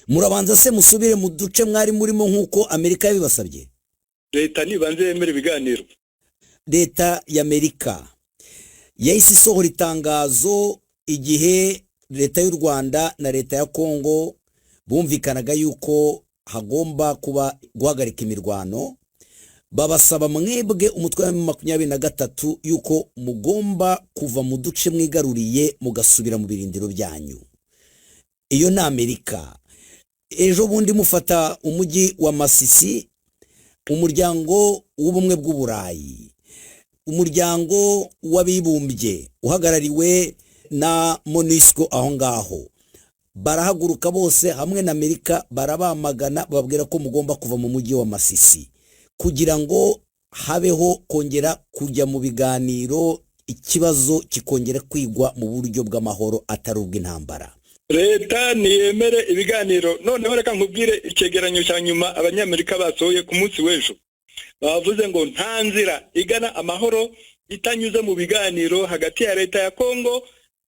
Murabanza se musubire mu duce mwari murimo nk'uko Amerika yabibasabye? Leta nibanze yemera ibiganiro. Leta y'Amerika yahise isohora itangazo igihe leta y'u Rwanda na leta ya Kongo bumvikanaga yuko hagomba kuba guhagarika imirwano, babasaba mwebwe umutwe wa 23 yuko mugomba kuva mu duce mwigaruriye mugasubira mu birindiro byanyu. Iyo ni Amerika. Ejo bundi mufata umujyi wa Masisi, umuryango w'ubumwe bw'Uburayi, umuryango w'abibumbye uhagarariwe na MONUSCO aho ngaho, barahaguruka bose hamwe na Amerika barabamagana, bababwira ko mugomba kuva mu mujyi wa Masisi kugira ngo habeho kongera kujya mu biganiro, ikibazo kikongera kwigwa mu buryo bw'amahoro atari ubw'intambara. Leta ntiyemere ibiganiro. Noneho reka nkubwire icyegeranyo cya nyuma Abanyamerika basohoye ku munsi w'ejo. Bavuze ngo nta nzira igana amahoro itanyuze mu biganiro hagati ya leta ya Kongo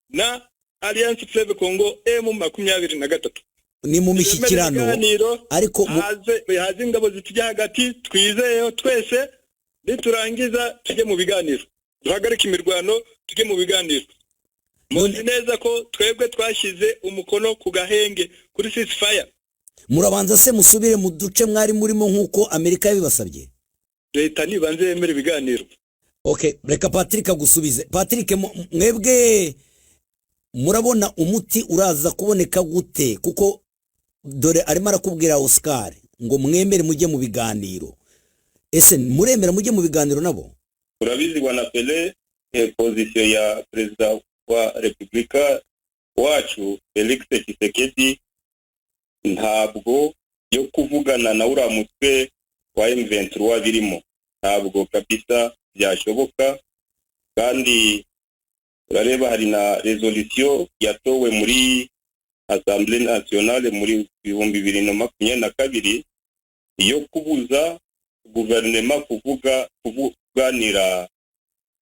na Alliance Fleuve Congo M23. Ni mu mishyikirano. Ariko haze ingabo zitujya hagati, twizeyeho twese, niturangiza tujye mu biganiro, duhagarike imirwano, tujye mu biganiro. Muzi neza ko twebwe twashyize umukono ku gahenge, kuri ceasefire. Murabanza se musubire mu duce mwari murimo nk'uko Amerika yabibasabye? Leta nibanze yemera ibiganiro. Okay, reka Patrick agusubize. Patrick, mwebwe murabona umuti uraza kuboneka gute? Kuko dore arimo arakubwira Oscar ngo mwemere mujye mu biganiro. Ese muremera mujye mu biganiro nabo? Urabizi bwana Pele, position ya perezida wa repubulika wacu Felix Tshisekedi ntabwo yo kuvugana na uriya mutwe wa M23 birimo, ntabwo kabisa byashoboka. Kandi urareba hari na resolution yatowe muri Assemblée Nationale muri 2022 yo kubuza guverinoma kuvuganira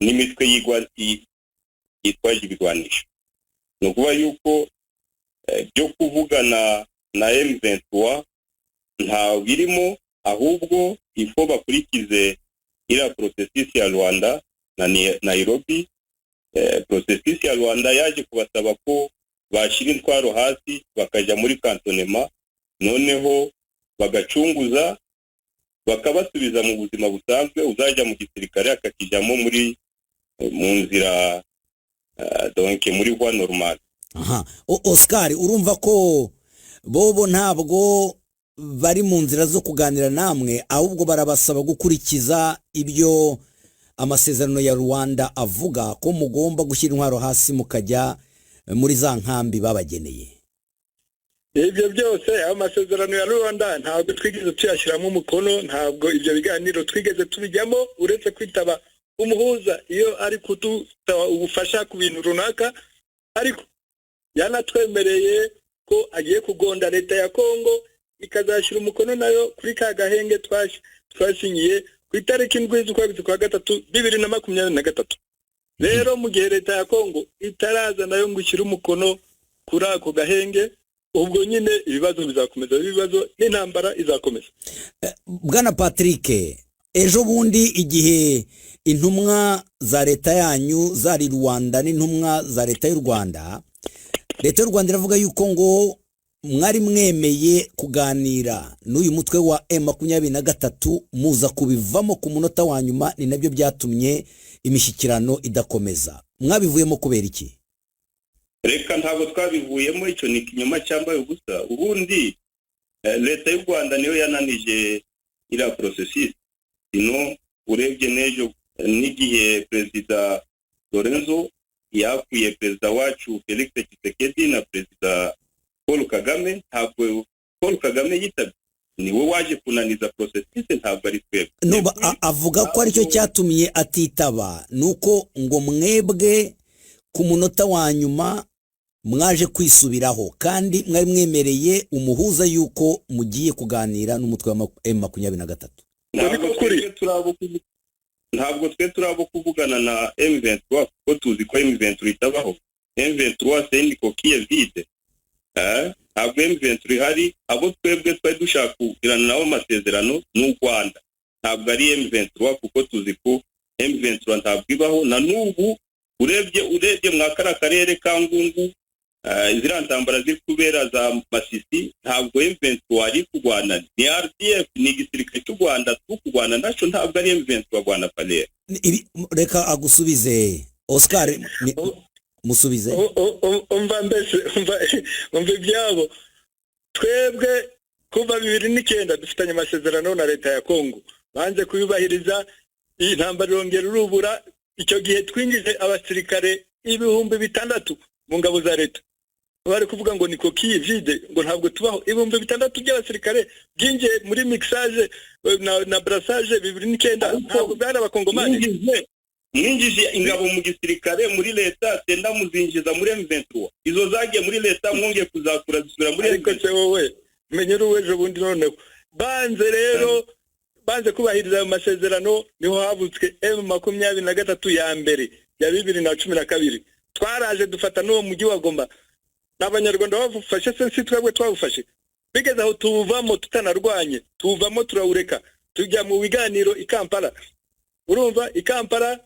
n'imitwe yitwaje ibigwanisho. Ni ukuvuga yuko byo kuvugana na M23 nta birimo, ahubwo ifo bakurikize iriya processus ya Rwanda na Nairobi. Processus ya Rwanda yaje kubasaba ko bashyira intwaro hasi bakajya muri kantonema, noneho bagacunguza bakabasubiza mu buzima busanzwe, uzajya mu gisirikare akakijyamo muri mu nzira, donc muri voie normale. Aha Oscar, urumva ko bobo ntabwo bari mu nzira zo kuganira namwe, ahubwo barabasaba gukurikiza ibyo amasezerano ya Rwanda avuga, ko mugomba gushyira intwaro hasi mukajya muri za nkambi babageneye. Ibyo byose, amasezerano ya Rwanda ntabwo twigeze tuyashyiramo umukono, ntabwo ibyo biganiro twigeze tubijyamo, uretse kwitaba umuhuza iyo ari kudusaba ubufasha ku bintu runaka. Ariko yanatwemereye ko agiye kugonda leta ya Kongo ikazashyira umukono nayo kuri ka gahenge twasinyiye ku itariki 7 z'ukwezi kwa 3 2023. Rero mu gihe leta ya Kongo itaraza nayo ngo ishyire umukono kuri ako gahenge, ubwo nyine ibibazo bizakomeza, ibibazo n'intambara izakomeza. Bwana Patrick, ejo bundi igihe intumwa za leta yanyu zari Rwanda n'intumwa za leta y'u Rwanda, leta y'u Rwanda iravuga yuko ngo mwari mwemeye kuganira n'uyu mutwe wa M23, muza kubivamo ku munota wa nyuma, ni nabyo byatumye imishyikirano idakomeza. Mwabivuyemo kubera iki? Reka ntabwo twabivuyemo, icyo ni ikinyoma cyambaye ubusa. Ubundi leta y'u Rwanda niyo yananije iriya processus. Ino urebye n'ejo n'igihe perezida Lorenzo yakuye perezida wacu Felix Tshisekedi na perezida Paul Kagame, ntabwo Paul Kagame yitabye, niwe waje kunaniza processus, ntabwo ari twebwe. Avuga ko aricyo cyatumye atitaba, nuko ngo mwebwe ku munota wa nyuma mwaje kwisubiraho, kandi mwari mwemereye umuhuza yuko mugiye kuganira n'umutwe wa M23. Ntabwo twe turabo kuvugana na M23 kuko tuzi ko M23 itabaho. M23 c'est une coquille vide. Ntabwo M23 ihari. Abo twebwe twari dushaka kugirana nabo amasezerano ni u Rwanda, ntabwo ari M23, kuko tuzi ko M23 ntabwo ibaho na n'ubu. Urebye mwa kariya karere ka Ngungu, ziriya ntambara ziri kubera za Masisi, ntabwo M23 ari kurwana, ni RDF, ni igisirikare cy'u Rwanda turi kurwana nacyo, ntabwo ari M23 Rwanda Palais. Reka agusubize Oscar, musubize. Umva mbese, umva ibyabo. Twebwe kuva 2009 dufitanye amasezerano na leta ya Kongo, banze kuyubahiriza, iyi ntambara irongera urubura. Icyo gihe twinjije abasirikare 6000 mu ngabo za leta. Bari kuvuga ngo ni coquille vide, ngo ntabwo tubaho. 6000 by'abasirikare byinjiye muri mixage na brassage 2009, ntabwo byari abakongomani. Mwinjije ingabo mu gisirikare muri leta, senda muzinjiza muri M23. Izo zagiye muri leta mwongeye kuzakura zisubira muri. Ariko se wowe menyera uwejo bundi. Noneho banze rero, banze kubahiriza ayo masezerano, niho havutswe M23 ya mbere ya 2012. Twaraje dufata n'uwo mujyi wa Goma. N'abanyarwanda bawufashe se? Si twebwe twawufashe? Bigeze aho tuwuvamo tutanarwanye, tuwuvamo turawureka, tujya mu biganiro i Kampala. Urumva, i Kampala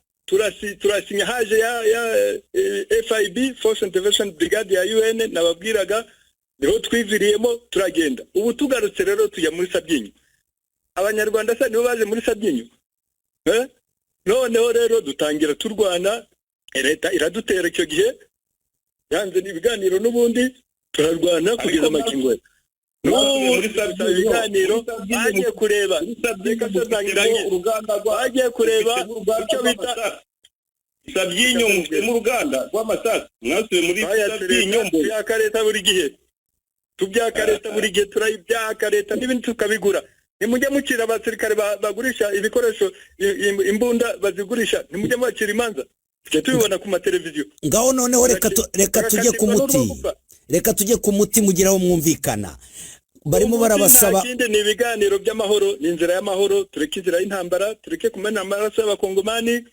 turasinya, haje ya FIB, Force Intervention Brigade ya UN nababwiraga, niho twiviriyemo turagenda. Ubu tugarutse rero tujya muri Sabyinyo. Abanyarwanda se nibo baje muri Sabyinyo? Noneho rero dutangira turwana, leta iradutera. Icyo gihe yanze ibiganiro n'ubundi, turarwana kugeza amakingo. N'ubu ibiganiro bagiye kureba, reka bagiye kureba icyo bita Sabyinyo. Mufitemo uruganda rw'amasasu, mwasubiye muri Sabyinyo. Tubyaka leta buri gihe, tubyaka leta buri gihe, turayibyaka leta n'ibindi tukabigura. Nimujye mukira abasirikare bagurisha ibikoresho, imbunda bazigurisha, nimujye mubacira imanza, tujya tubibona ku mateleviziyo. Ngaho noneho reka tujye ku muti, reka tujye ku muti mugiraho mwumvikana. Barimo barabasaba. Ikindi ni ibiganiro by'amahoro, ni inzira y'amahoro. Tureke inzira y'intambara, tureke kumena amaraso y'abakongomani.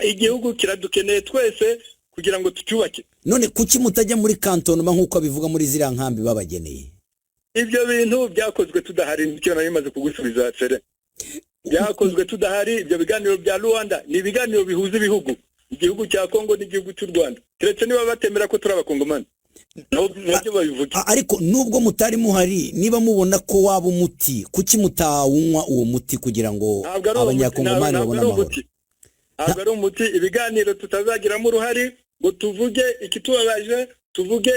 Igihugu kiradukeneye twese kugira ngo tucyubake. None kuki mutajya muri cantonnement nk'uko bivuga, muri ziriya nkambi babageneye? Ibyo bintu byakozwe tudahari, nicyo nari maze kugusubiza fere. Byakozwe tudahari. Ibyo biganiro bya Rwanda ni ibiganiro bihuza ibihugu, igihugu cya Kongo n'igihugu cy'u Rwanda, keretse niba batemera ko turi abakongomani, nabyo babivuge. Ariko nubwo mutari muhari, niba mubona ko waba umuti, kuki mutawunywa uwo muti kugira ngo abanyakongomani babone amahoro? Ntabwo ari umuti. Ibiganiro tutazagiramo uruhare ngo tuvuge ikitubabaje, tuvuge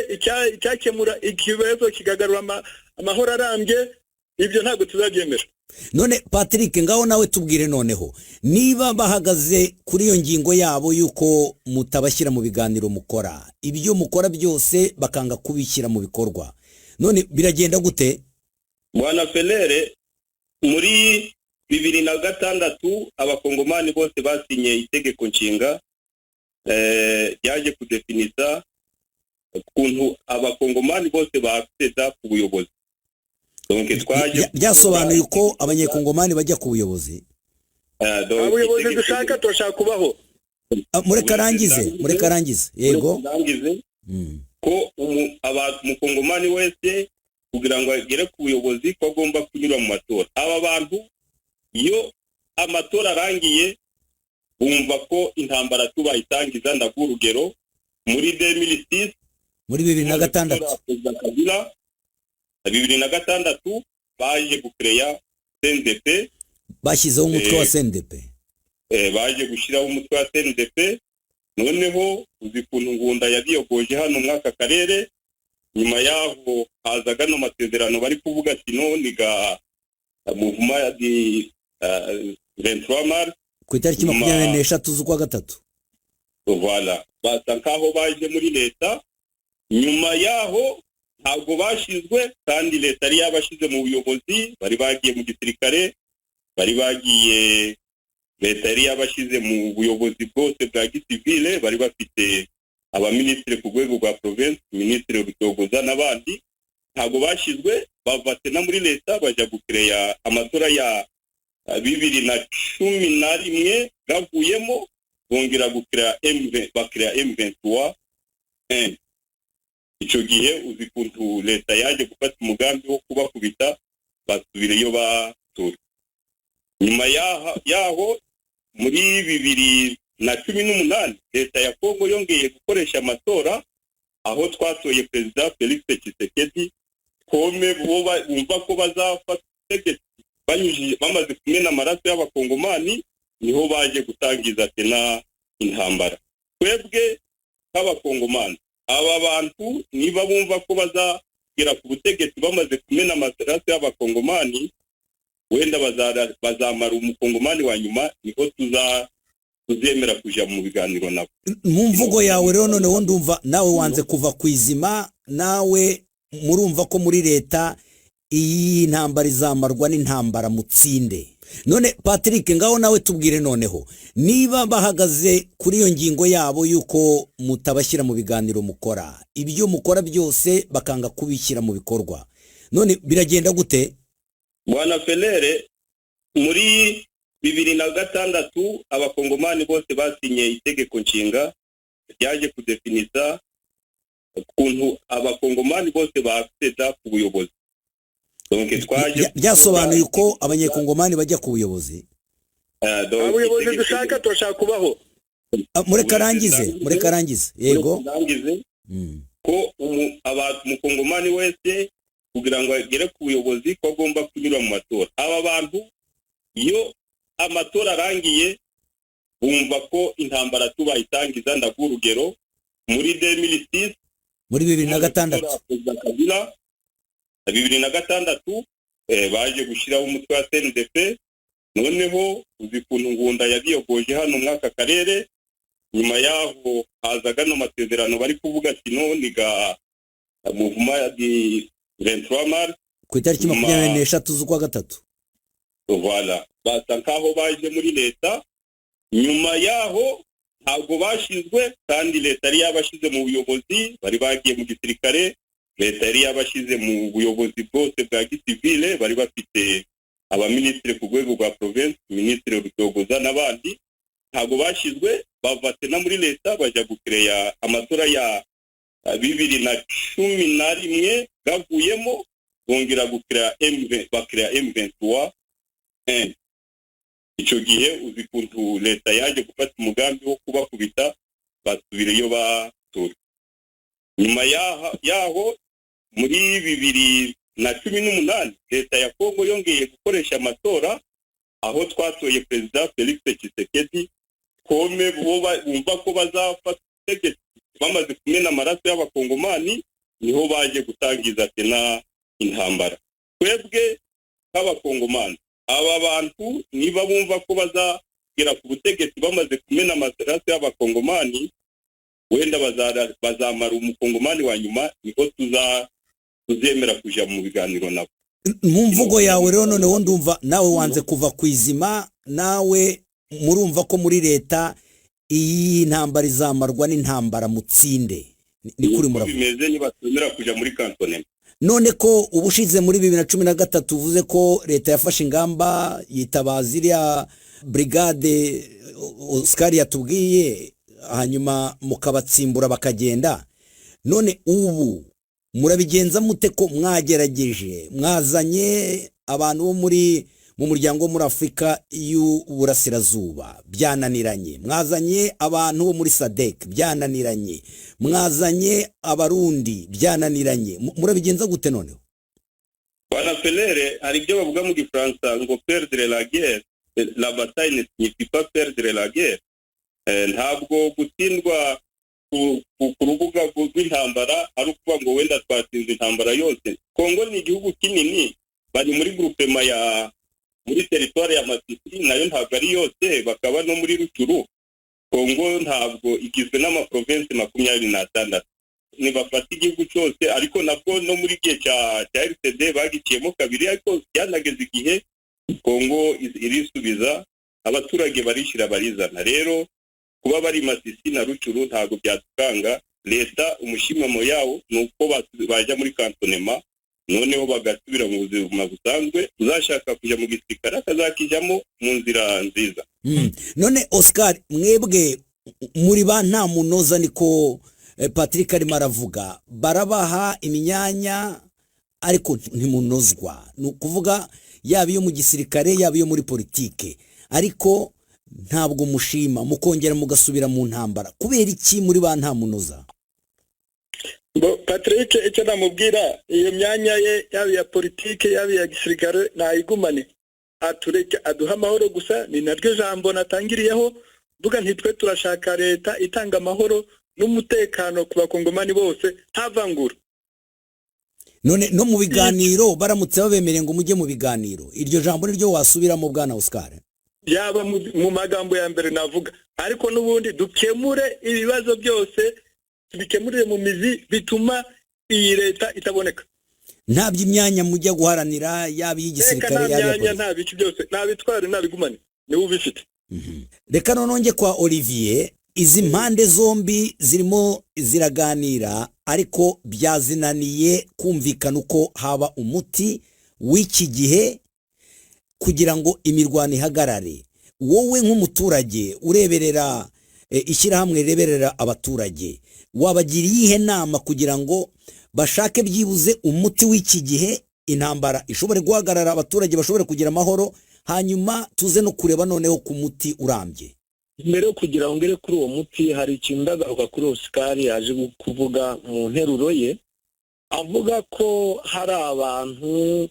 icyakemura ikibazo kikagarura amahoro arambye, ibyo ntabwo tuzabyemera. None Patrick, ngaho nawe tubwire noneho, niba bahagaze kuri iyo ngingo yabo yuko mutabashyira mu biganiro mukora, ibyo mukora byose bakanga kubishyira mu bikorwa, none biragenda gute? Bwana Felere, muri 2006 abakongomani bose basinye itegeko nshinga ryaje kudefinisa ukuntu abakongomani bose bacceda ku buyobozi. Byasobanuye uko abanyekongomani bajya ku buyobozi. Abuyobozi dushaka, turashaka kubaho. Mureka arangize, mureka arangize. Yego. Ko umukongomani wese kugira ngo agere ku buyobozi ko agomba kunyura mu matora. Aba bantu iyo amatora arangiye bumva ko intambara tubayitangiza. Ndaguha urugero, muri 2006, muri 2006. Perezida Kabila, 2006 baje gukereya CNDP. Bashyizeho umutwe wa CNDP. Baje gushyiraho umutwe wa CNDP. Noneho uzi ukuntu Ngunda yabiyogoje hano muri aka karere. Nyuma yaho haza gano masezerano bari kuvuga kino ni ga mouvement ya di 23 mars. Ku itariki 23 z'ukwa gatatu. Voilà, basa nkaho baje muri leta. Nyuma yaho ntabwo bashizwe, kandi leta yari yabashize mu buyobozi. Bari bagiye mu gisirikare, bari bagiye, leta yari yabashize mu buyobozi bwose bwa gisivile. Bari bafite abaminisitiri ku rwego rwa province, minisitiri Rutogoza n'abandi. Ntabwo bashizwe, bava sena muri leta, bajya gukereya amatora ya 2011 gavuyemo, bongera gukereya M, bakereya M23. Icyo gihe uzi ukuntu leta yaje gufata umugambi wo kubakubita, basubira iyo batura. Nyuma yaho muri 2018, leta ya Kongo yongeye gukoresha amatora, aho twatoye Perezida Felix Tshisekedi. Comme bo bumva ko bazafata ubutegetsi banyujije bamaze kumena amaraso y'Abakongomani, niho baje gutangiza tena intambara. Twebwe nk'Abakongomani, aba bantu niba bumva ko bazagera ku butegetsi bamaze kumena amaraso y'Abakongomani, wenda bazamara Umukongomani wa nyuma, niho tuzemera kuja mu biganiro nabo. Mu mvugo yawe rero noneho ndumva nawe wanze kuva ku izima. Nawe murumva ko muri leta iyi ntambara izamarwa n'intambara, mutsinde. None Patrick, ngaho nawe tubwire noneho, niba bahagaze kuri iyo ngingo yabo y'uko mutabashyira mu biganiro mukora, ibyo mukora byose bakanga kubishyira mu bikorwa, none biragenda gute? Bwana Felere, muri 2006 Abakongomani bose basinye itegeko nshinga ryaje kudefinisa ukuntu Abakongomani bose bacceda ku buyobozi. Donc twaje Byasobanuye uko Abanyekongomani bajya ku buyobozi. Donc Abayobozi itegeko- dushaka, turashaka kubaho. Ah, mureke arangize, mureke arangize, yego. Arangize. Ko Umukongomani wese kugira ngo agere ku buyobozi ko agomba kunyura mu matora. Aba bantu iyo amatora arangiye bumva ko intambara tubayitangiza. Ndaguha urugero, muri 2006, Muri 2006. Perezida Kabila, 2006, baje gushyiraho umutwe wa CNDP. Noneho uzi ukuntu Ngunda yabiyogoje hano muri aka karere. Nyuma yaho haza gano masezerano bari kuvuga ati no ni ga mouvement du 23 mars. Ku itariki 23 z'ukwa gatatu. Voilà, basa nkaho baje muri leta. Nyuma yaho ntabwo bashizwe, kandi leta yari yabashize mu buyobozi. Bari bagiye mu gisirikare, leta yari yabashize mu buyobozi bwose bwa gisivile. Bari bafite abaminisitiri ku rwego rwa province, Minisitiri Rutogoza n'abandi. Ntabwo bashizwe, bava tena muri leta, bajya gukereya amatora ya 2011, gavuyemo bongera gukereya M, bakereya M23. Icyo gihe uzi ukuntu leta yaje gufata umugambi wo kubakubita, basubira iyo batura. Nyuma yaho muri 2018, leta ya Kongo yongeye gukoresha amatora, aho twatoye Perezida Felix Tshisekedi. Comme bo bumva ko bazafata ubutegetsi bamaze kumena amaraso y'Abakongomani, niho baje gutangiza tena intambara. Twebwe nk'Abakongomani, aba bantu niba bumva ko bazagera ku butegetsi bamaze kumena amaraso y'Abakongomani, wenda bazamara Umukongomani wa nyuma, niho tuzemera kuja mu biganiro nabo. Mu mvugo yawe rero noneho ndumva nawe wanze kuva ku izima. Nawe murumva ko muri leta iyi ntambara izamarwa n'intambara, mutsinde. Ni kuri Uko muravuga. bimeze nibatemera kuja muri cantonnement. None ko ubushize muri 2013 uvuze ko leta yafashe ingamba, yitabaza iriya brigade Oscar yatubwiye, hanyuma mukabatsimbura bakagenda, none ubu murabigenza mute ko mwagerageje, mwazanye abantu bo muri mu muryango wo muri Afurika y'Uburasirazuba byananiranye, mwazanye abantu bo muri SADC byananiranye, mwazanye Abarundi byananiranye, murabigenza gute noneho? Bwana Felere, hari ibyo bavuga mu Gifaransa ngo "perdre la guerre, la bataille ne signifie pas perdre la guerre". Ntabwo gutsindwa ku rubuga rw'intambara ari ukuvuga ngo wenda twatsinze intambara yose. Kongo ni igihugu kinini, bari muri groupement ya muri territoire ya Masisi, nayo ntabwo ari yose, bakaba no muri Rutshuru. Kongo ntabwo igizwe n'amaprovinsi 26. Ntibafata igihugu cyose, ariko nabwo no muri gihe cya RCD bagiciyemo kabiri, ariko byanageze igihe Kongo irisubiza, abaturage barishyira barizana. Rero kuba bari Masisi na Rutshuru ntabwo byadukanga. Leta umushimamo yawo ni uko bajya muri cantonnement, noneho bagasubira mu buzima busanzwe. Uzashaka kujya mu gisirikare akazakijyamo mu nzira nziza. None Oscar, mwebwe muri ba nta munoza niko. Patrick arimo aravuga, barabaha imyanya ariko ntimunozwa, ni ukuvuga yaba iyo mu gisirikare, yaba iyo muri politike, ariko ntabwo mushima, mukongera mugasubira mu ntambara. Kubera iki muri ba nta munoza? Patrick icyo namubwira, iyo myanya ye yaba iya politike yaba iya gisirikare nayigumane, atureke aduhe amahoro gusa. Ni naryo jambo natangiriyeho mvuga ntitwe turashaka leta itanga amahoro n'umutekano ku bakongomani bose nta vangura. None no mu biganiro baramutse babemereye ngo mujye mu biganiro, iryo jambo niryo wasubiramo bwana Oscar? Yaba mu magambo ya mbere navuga, ariko n'ubundi dukemure ibibazo byose, tubikemurire mu mizi bituma iyi leta itaboneka. Nta by'imyanya mujya guharanira, yaba iy'igisirikare, yaba iya nta biki byose, ntabitware ntabigumane, niwe ubifite. Reka none kwa Olivier, izi mpande zombi zirimo ziraganira ariko byazinaniye kumvikana uko haba umuti w'iki gihe kugira ngo imirwano ihagarare. Wowe nk'umuturage ureberera ishyirahamwe rireberera abaturage, wabagira iyihe nama kugira ngo bashake byibuze umuti w'iki gihe, intambara ishobore guhagarara, abaturage bashobore kugira amahoro, hanyuma tuze no kureba noneho ku muti urambye? Mbere yo kugira ngo ngere kuri uwo muti, hari ikintu ndagaruka kuri Oscar yaje kuvuga mu nteruro ye, avuga ko hari abantu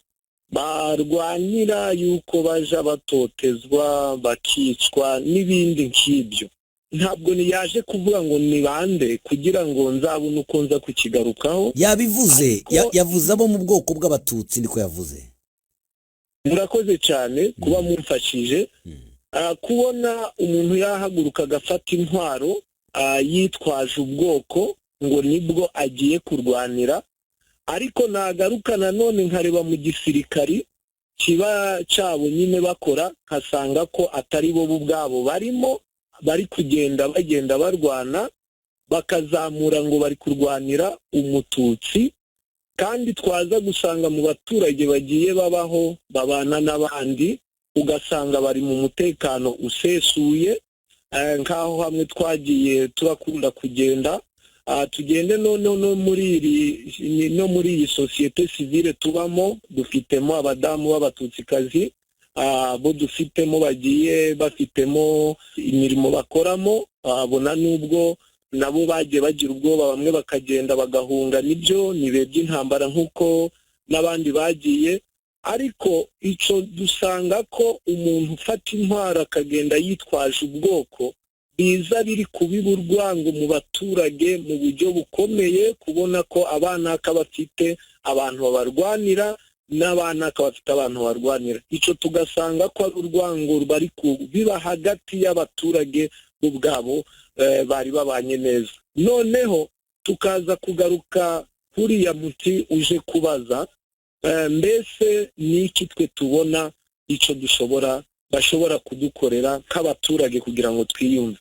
barwanira yuko baja batotezwa bakicwa n'ibindi nk'ibyo. Ntabwo yaje kuvuga ngo ni bande kugira ngo nzabone uko nza kukigarukaho. Yabivuze, yavuze abo mu bwoko bw'abatutsi, niko yavuze. Murakoze cyane kuba mumfashije. Kubona umuntu yahaguruka agafata intwaro yitwaje ubwoko ngo nibwo agiye kurwanira, ariko nagaruka nanone nkareba mu gisirikari kiba cyabo nyine bakora, nkasanga ko atari bo ubwabo barimo bari kugenda bagenda barwana, bakazamura ngo bari kurwanira umututsi, kandi twaza gusanga mu baturage bagiye babaho babana n'abandi, ugasanga bari mu mutekano usesuye. Nkaho hamwe twagiye turakunda kugenda, tugende noneho no muri iyi sosiyete sivile tubamo, dufitemo abadamu b'abatutsikazi, bo dufitemo bagiye bafitemo imirimo bakoramo, bona nubwo nabo bagiye bagira ubwoba, bamwe bakagenda bagahunga, nibyo nibe by'intambara nk'uko n'abandi bagiye. Ariko icyo dusanga ko umuntu ufata intwaro akagenda yitwaje ubwoko, biza biri kubiba urwango mu baturage mu buryo bukomeye, kubona ko abana bafite abantu babarwanira n'abana bafite abantu barwanira. Icyo tugasanga ko ari urwango bari kubiba hagati y'abaturage ubwabo bari babanye neza. Noneho tukaza kugaruka kuriya muti uje kubaza, mbese niki twe tubona icyo dushobora bashobora kudukorera nk'abaturage kugira ngo twiyumve.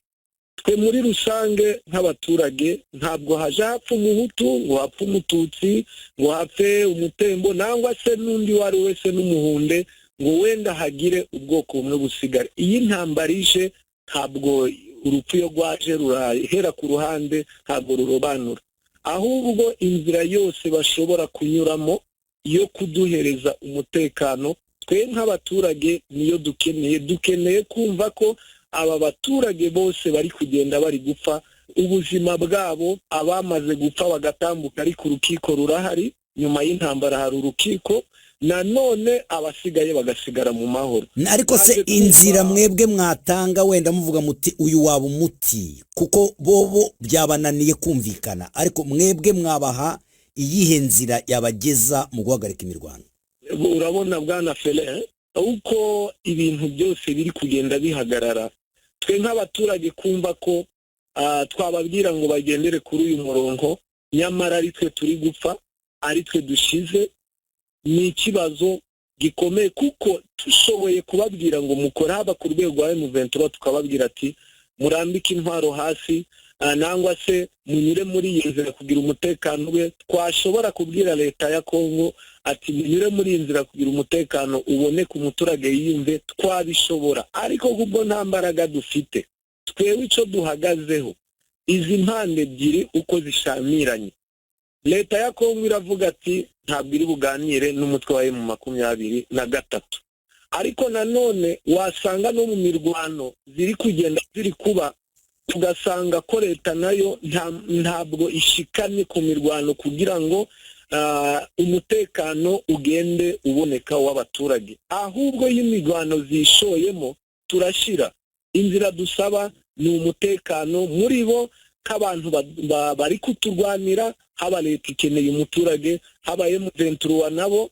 Twe muri rusange nk'abaturage ntabwo haje hapfa umuhutu ngo hapfe umututsi ngo hapfe umutembo nangwa se n'undi wari wese n'umuhunde ngo wenda hagire ubwoko bumwe busigare. Iyi ntambara ije ntabwo urupfu yo rwaje rurahera ku ruhande, ntabwo rurobanura, ahubwo inzira yose bashobora kunyuramo yo kuduhereza umutekano twe nk'abaturage niyo dukeneye. Dukeneye kumva ko aba baturage bose bari kugenda bari gupfa, ubuzima bwabo abamaze gupfa bagatambuka, ariko urukiko rurahari, nyuma y'intambara hari urukiko, nanone abasigaye bagasigara mu mahoro. Ariko se inzira mwebwe mwatanga wenda muvuga muti uyu waba umuti, kuko bobo byabananiye kumvikana, ariko mwebwe mwabaha iyihe nzira yabageza mu guhagarika imirwano? Urabona bwana Fele, uko ibintu byose biri kugenda bihagarara, twe nk'abaturage kumva ko twababwira ngo bagendere kuri uyu murongo, nyamara ari twe turi gupfa, ari twe dushize, ni ikibazo gikomeye. Kuko tushoboye kubabwira ngo mukore haba ku rwego rwa M23, tukababwira ati murambike intwaro hasi nangwa se munyure muri iyi nzira kugira umutekano we, twashobora kubwira leta ya Kongo ati munyure muri iyi nzira kugira umutekano ubone ku muturage yiyumve, twabishobora. Ariko kubwo nta mbaraga dufite, twewe icyo duhagazeho Izi mpande ebyiri uko zishamiranye, leta ya Kongo iravuga ati ntabwo iri buganire n'umutwe wa M23, ariko nanone wasanga no mu mirwano ziri kugenda ziri kuba, tugasanga ko leta nayo ntabwo ishikamye ku mirwano kugira ngo umutekano ugende uboneka w'abaturage, ahubwo iyo imirwano zishoyemo turashira. Inzira dusaba ni umutekano muri bo, nk'abantu bari kuturwanira, haba leta ikeneye umuturage, haba M23 nabo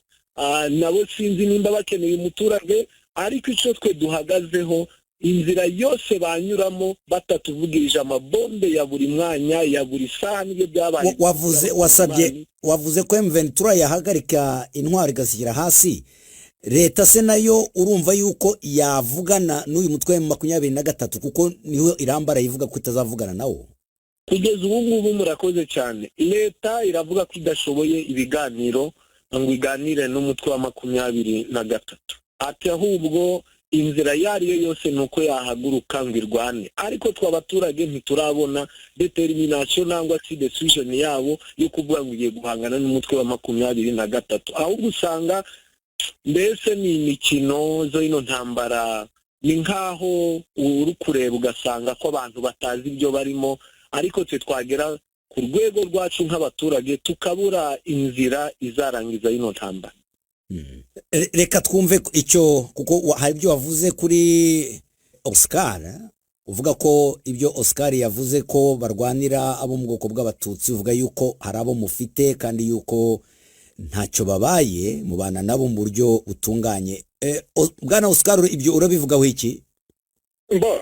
nabo sinzi nimba bakeneye umuturage, ariko icyo twe duhagazeho, inzira yose banyuramo batatuvugirije amabombe ya buri mwanya, ya buri saha, nibyo byabaye. Wavuze, wasabye, wavuze ko M23 yahagarika intwaro igashyira hasi. Leta se nayo urumva yuko yavugana n'uyu mutwe wa M23, kuko niho irambara ivuga ko itazavugana nawo? Kugeza ubu ngubu, murakoze cyane, leta iravuga ko idashoboye ibiganiro ngo iganire n'umutwe wa 23, ati ahubwo inzira iyo ari yo yose ni uko yahaguruka ngo irwane. Ariko twe abaturage ntiturabona determination nangwa se decision yabo yo kuvuga ngo igiye guhangana n'umutwe wa 23, ahubwo usanga mbese ni imikino zo ino ntambara, ni nkaho uri kureba ugasanga ko abantu batazi ibyo barimo, ariko twe twagera ku rwego rwacu nk'abaturage tukabura inzira izarangiza ino ntambara. Reka twumve icyo, kuko hari ibyo wavuze kuri Oscar, uvuga ko ibyo Oscar yavuze ko barwanira abo mu bwoko bw'Abatutsi, uvuga yuko hari abo mufite kandi yuko ntacyo babaye, mubana nabo mu buryo butunganye. Bwana Oscar, ibyo urabivugaho iki? Bo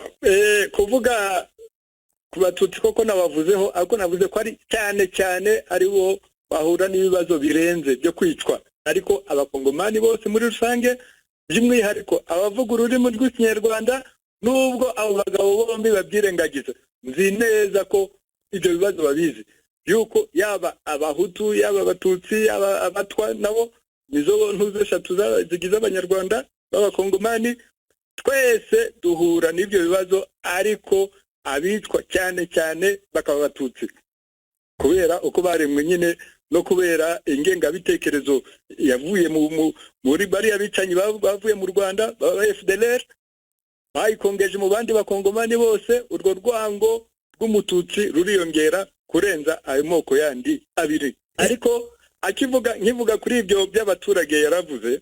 kuvuga ku Batutsi koko nabavuzeho, ariko navuze ko ari cyane cyane ari bo bahura n'ibibazo birenze byo kwicwa, ariko Abakongomani bose muri rusange, by'umwihariko abavuga ururimi rw'Ikinyarwanda, nubwo abo bagabo bombi babyirengagiza, nzi neza ko ibyo bibazo babizi, yuko yaba Abahutu, yaba Abatutsi, yaba Abatwa, nabo nizo ntuzo eshatu zigize Abanyarwanda b'Abakongomani, twese duhura n'ibyo bibazo, ariko abicwa cyane cyane bakaba Abatutsi kubera uko baremwe nyine, no kubera ingengabitekerezo yavuye muri bariya bicanyi bavuye mu Rwanda baba FDLR, bayikongeje mu bandi Bakongomani bose. Urwo rwango rw'Umututsi ruriyongera kurenza ayo moko yandi abiri. Ariko akivuga, nkivuga kuri ibyo by'abaturage yaravuze,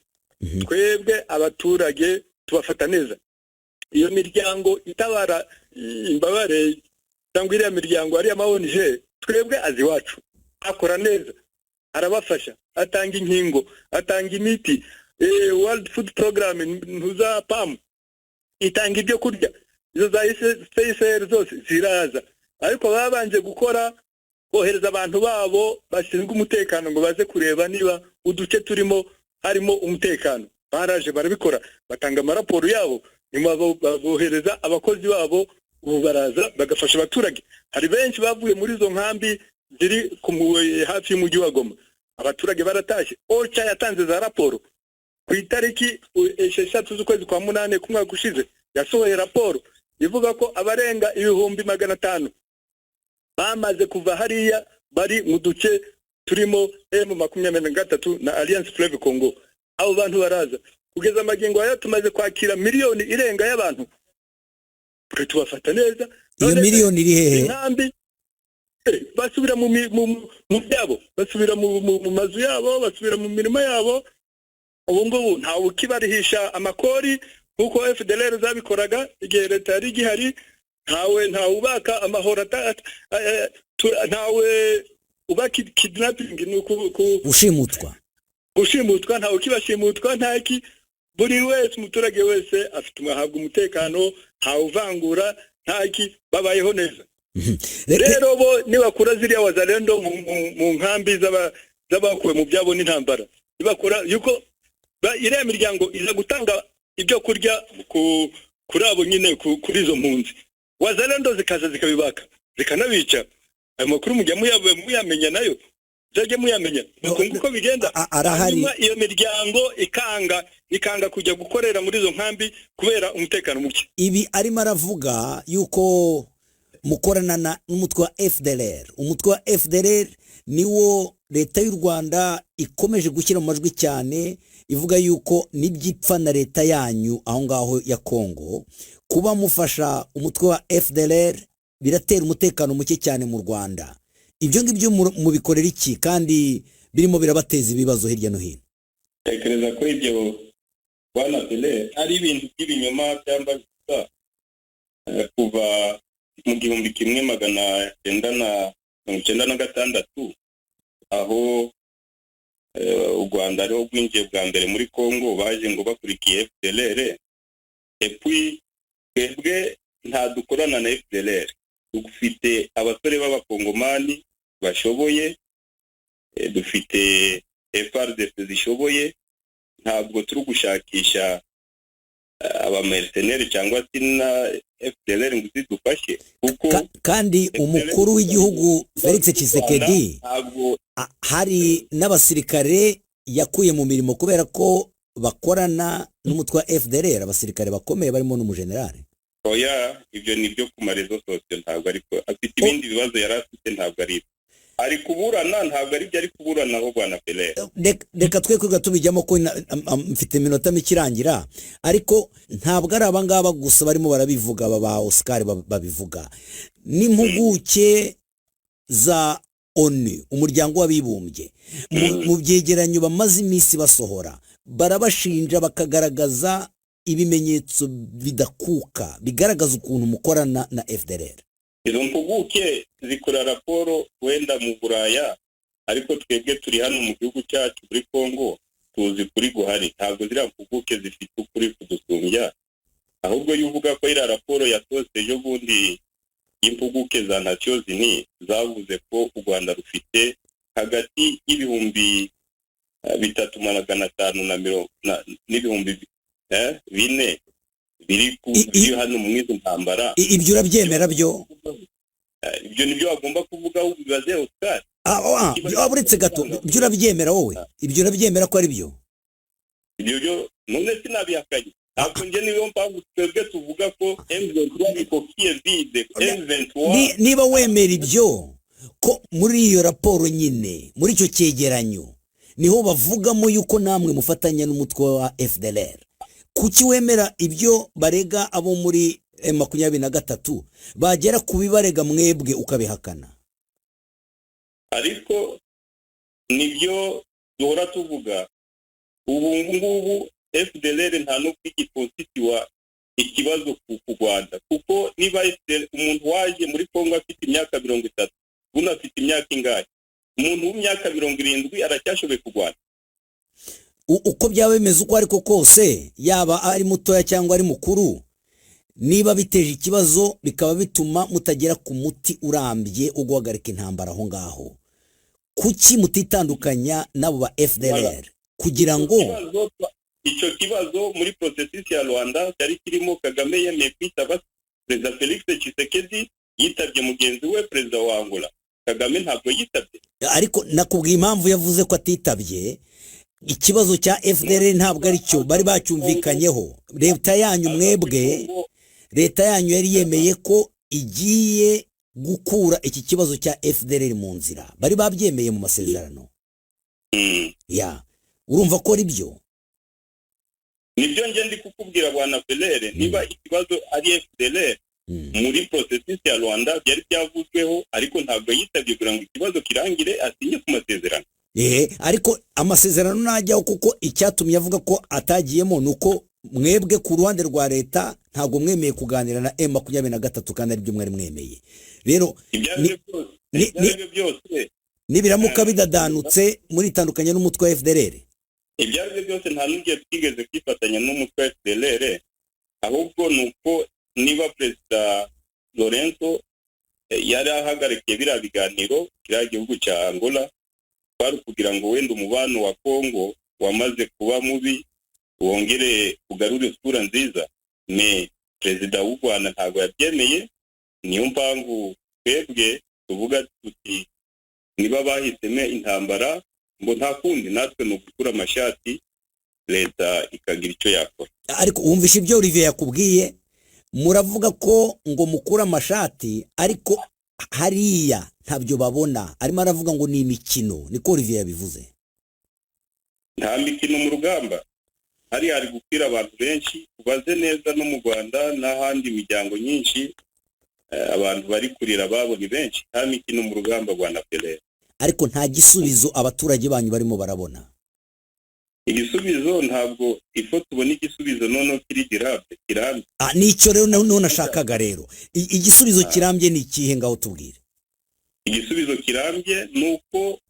twebwe abaturage tubafata neza. Iyo miryango itabara imbabare cyangwa iriya miryango ariya ma ONG, twebwe azi iwacu, akora neza, arabafasha, atanga inkingo, atanga imiti. World Food Program, ntuza PAM itanga ibyo kurya, izo za CICR zose ziraza, ariko babanje gukora kohereza abantu babo bashinzwe umutekano ngo baze kureba niba uduce turimo harimo umutekano. Baraje barabikora, batanga amaraporo yabo, nyuma bohereza abakozi babo, ubu baraza bagafasha abaturage. Hari benshi bavuye muri izo nkambi ziri hafi y'umujyi wa Goma, abaturage baratashye. OCHA yatanze za raporo ku itariki 6 z'ukwezi kwa 8 k'umwaka ushize, yasohoye raporo ivuga ko abarenga 500,000 bamaze kuva hariya bari mu duce turimo M23 na Alliance Fleuve Congo. Abo bantu baraza, kugeza amagingo aya tumaze kwakira miliyoni irenga y'abantu, twe tubafata neza. Iyo miliyoni iri hehe? Inkambi basubira mu byabo, basubira mu mazu yabo, basubira mu mirima yabo. Ubu ngubu ntawe ukibarihisha amakori nk'uko FDLR zabikoraga igihe leta yari igihari. Ntawe ubaka amahoro, ntawe ubaka kidnapping, ni gushimutwa, gushimutwa, ntawe ukibashimutwa, ntaki. Buri wese, umuturage wese afite, ahabwa umutekano, ntawe uvangura, ntaki, babayeho neza. Rero bo nibakura ziriya Wazalendo mu nkambi z'abakuwe mu byabo n'intambara, nibakura yuko iriya miryango iza gutanga ibyo kurya kuri abo nyine, kuri izo mpunzi, Wazalendo zikaza zikabibaka zikanabica. Ayo makuru mujya muyamenya, nayo muzajye muyamenya uko bigenda. Arahari. Iyo miryango ikanga kujya gukorera muri izo nkambi kubera umutekano muke. Ibi arimo aravuga yuko Mukorana n'umutwe wa FDLR. Umutwe wa FDLR niwo leta y'u Rwanda ikomeje gushyira mu majwi cyane, ivuga yuko n'ibyipfa na leta yanyu aho ngaho ya Kongo, kuba mufasha umutwe wa FDLR biratera umutekano muke cyane mu Rwanda. Ibyo ngibyo mubikorera iki kandi birimo birabateza ibibazo hirya no hino? Tekereza ko ibyo, bwana Pele, ari ibintu by'ibinyoma byamba gusa. Kuva mu 1996, aho u Rwanda ariho rwinjiye bwa mbere muri Congo, baje ngo bakurikiye FDLR. Et puis twebwe nta dukorana na FDLR. Dufite abasore b'abakongomani bashoboye, dufite FARDC zishoboye. Ntabwo turi gushakisha abamercenaires cyangwa se na FDLR ngo zidufashe, kuko Kandi umukuru w'igihugu Felix Tshisekedi ntabwo hari n'abasirikare yakuye mu mirimo kubera ko bakorana n'umutwe wa FDLR, abasirikare bakomeye barimo n'umujenerali. Oya, ibyo ni ibyo ku maréseaux sociaux. Ntabwo, ariko afite ibindi bibazo yari afite, ntabwo ari ibyo ari kuburana, ntabwo ari byo ari kuburanaho, bwana Pele. Reka twe kwiga tubijyamo ko mfite iminota mike irangira. Ariko ntabwo ari abangaba gusa barimo barabivuga, aba ba Oscar babivuga, n'impuguke za ONU, umuryango w'abibumbye, mu byegeranyo bamaze iminsi basohora barabashinja, bakagaragaza ibimenyetso bidakuka bigaragaza ukuntu mukorana na FDLR. Izo mpuguke zikora raporo wenda mu Buraya, ariko twebwe turi hano mu gihugu cyacu muri Congo, tuzi kuri guhari. Ntabwo ziriya mpuguke zifite ukuri kudusumbya. Ahubwo iyo uvuga ko iriya raporo yasohotse ejo bundi y'impuguke za Nations Unies zavuze ko u Rwanda rufite hagati y'ibihumbi 3,500 na mirongo n'ibihumbi 4 biri biri hano mu izo ntambara. Ibyo urabyemera byo? Ibyo nibyo bagomba kuvuga, bibaze Oscar. Uretse gato, ibyo urabyemera wowe? Ibyo urabyemera ko ari byo? Ibyo byo none sinabihakanye. Ntabwo njye, niyo mpamvu twebwe tuvuga ko M23 ni coquille vide, M23. Niba wemera ibyo, ko muri iyo raporo nyine, muri icyo cyegeranyo niho bavugamo yuko namwe mufatanya n'umutwe wa FDLR, kuki wemera ibyo barega abo muri M23, bagera ku bibarega mwebwe ukabihakana? Ariko nibyo duhora tuvuga. Ubu ngubu FDLR nta n'ubwo igiconstitua ikibazo ku Rwanda, kuko niba FDLR, umuntu waje muri Congo afite imyaka 30, buno afite imyaka ingahe? Umuntu w'imyaka 70 aracyashoboye kurwana? Uko byaba bimeze uko ariko kose, yaba ari mutoya cyangwa ari mukuru, niba biteje ikibazo, bikaba bituma mutagera ku muti urambye wo guhagarika intambara aho ngaho, kuki mutitandukanya n'abo ba FDLR kugira ngo Icyo kibazo muri processus ya Rwanda cyari kirimo. Kagame yemeye kwitaba Perezida Felix Tshisekedi, yitabye mugenzi we perezida wa Angola. Kagame ntabwo yitabye. Ariko nakubwiye impamvu yavuze ko atitabye. Ikibazo cya FDLR ntabwo ari cyo bari bacyumvikanyeho. Leta yanyu mwebwe, leta yanyu yari yemeye ko igiye gukura iki kibazo cya FDLR mu nzira, bari babyemeye mu masezerano. Ya, urumva ko ari byo? Nibyo nje ndi kukubwira, bwana Felere. Niba ikibazo ari FDLR, muri processus ya Rwanda byari byavuzweho, ariko ntabwo yitabye kugira ngo ikibazo kirangire, asinye ku masezerano. Ehe, ariko amasezerano najyaho, kuko icyatumye avuga ko atagiyemo ni uko mwebwe ku ruhande rwa leta ntabwo mwemeye kuganira na M23, kandi aribyo mwari mwemeye. Rero Ibyo ari byo byose, ibyo ari byo byose, nibiramuka bidadanutse, muritandukanye n'umutwe wa FDLR? Ibyo ari byo byose, nta n'igihe twigeze kwifatanya n'umutwe wa FDLR. Ahubwo ni uko niba Perezida Lorenzo yari ahagarikiye biriya biganiro kiriya gihugu cya Angola, kwari ukugira ngo wenda umubano wa Congo wamaze kuba mubi wongere ugarure isura nziza. Mais perezida w'u Rwanda ntabwo yabyemeye. Niyo mpamvu twebwe tuvuga tuti niba bahisemo intambara, ngo nta kundi, natwe ni ugukura amashati, leta ikagira icyo yakora. Ariko wumvishe ibyo Olivier yakubwiye. Muravuga ko ngo mukure amashati, ariko hariya ntabyo babona. Arimo aravuga ngo ni imikino, niko Olivier yabivuze. Nta mikino mu rugamba. Hariya hari gupfira abantu benshi, ubaze neza no mu Rwanda n'ahandi imiryango nyinshi, abantu bari kurira ababo ni benshi. Nta mikino mu rugamba rwa Naperere. Ariko nta gisubizo abaturage banyu barimo barabona. Igisubizo ntabwo ifo tubona igisubizo noneho kiri durable, kirambye. Nicyo rero none nashakaga rero. Igisubizo kirambye ni ikihe? Ngaho tubwire. Igisubizo kirambye ni uko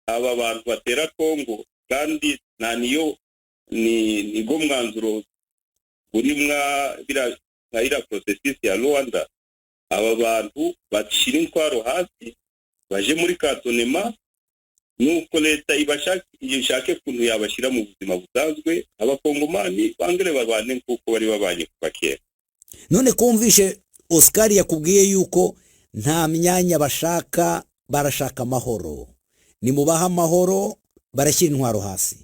aba bantu batera Kongo, kandi nta niyo ni nibwo mwanzuro uri mwa nka iriya processus ya Rwanda. Aba bantu bashyira intwaro hasi, baje muri cantonnement, nuko leta ishake ukuntu yabashyira mu buzima busanzwe, abakongomani bangere babane nk'uko bari babanye kuva kera. None ko wumvishe Oscar yakubwiye yuko nta myanya bashaka, barashaka amahoro, nimubaha amahoro barashyira intwaro hasi.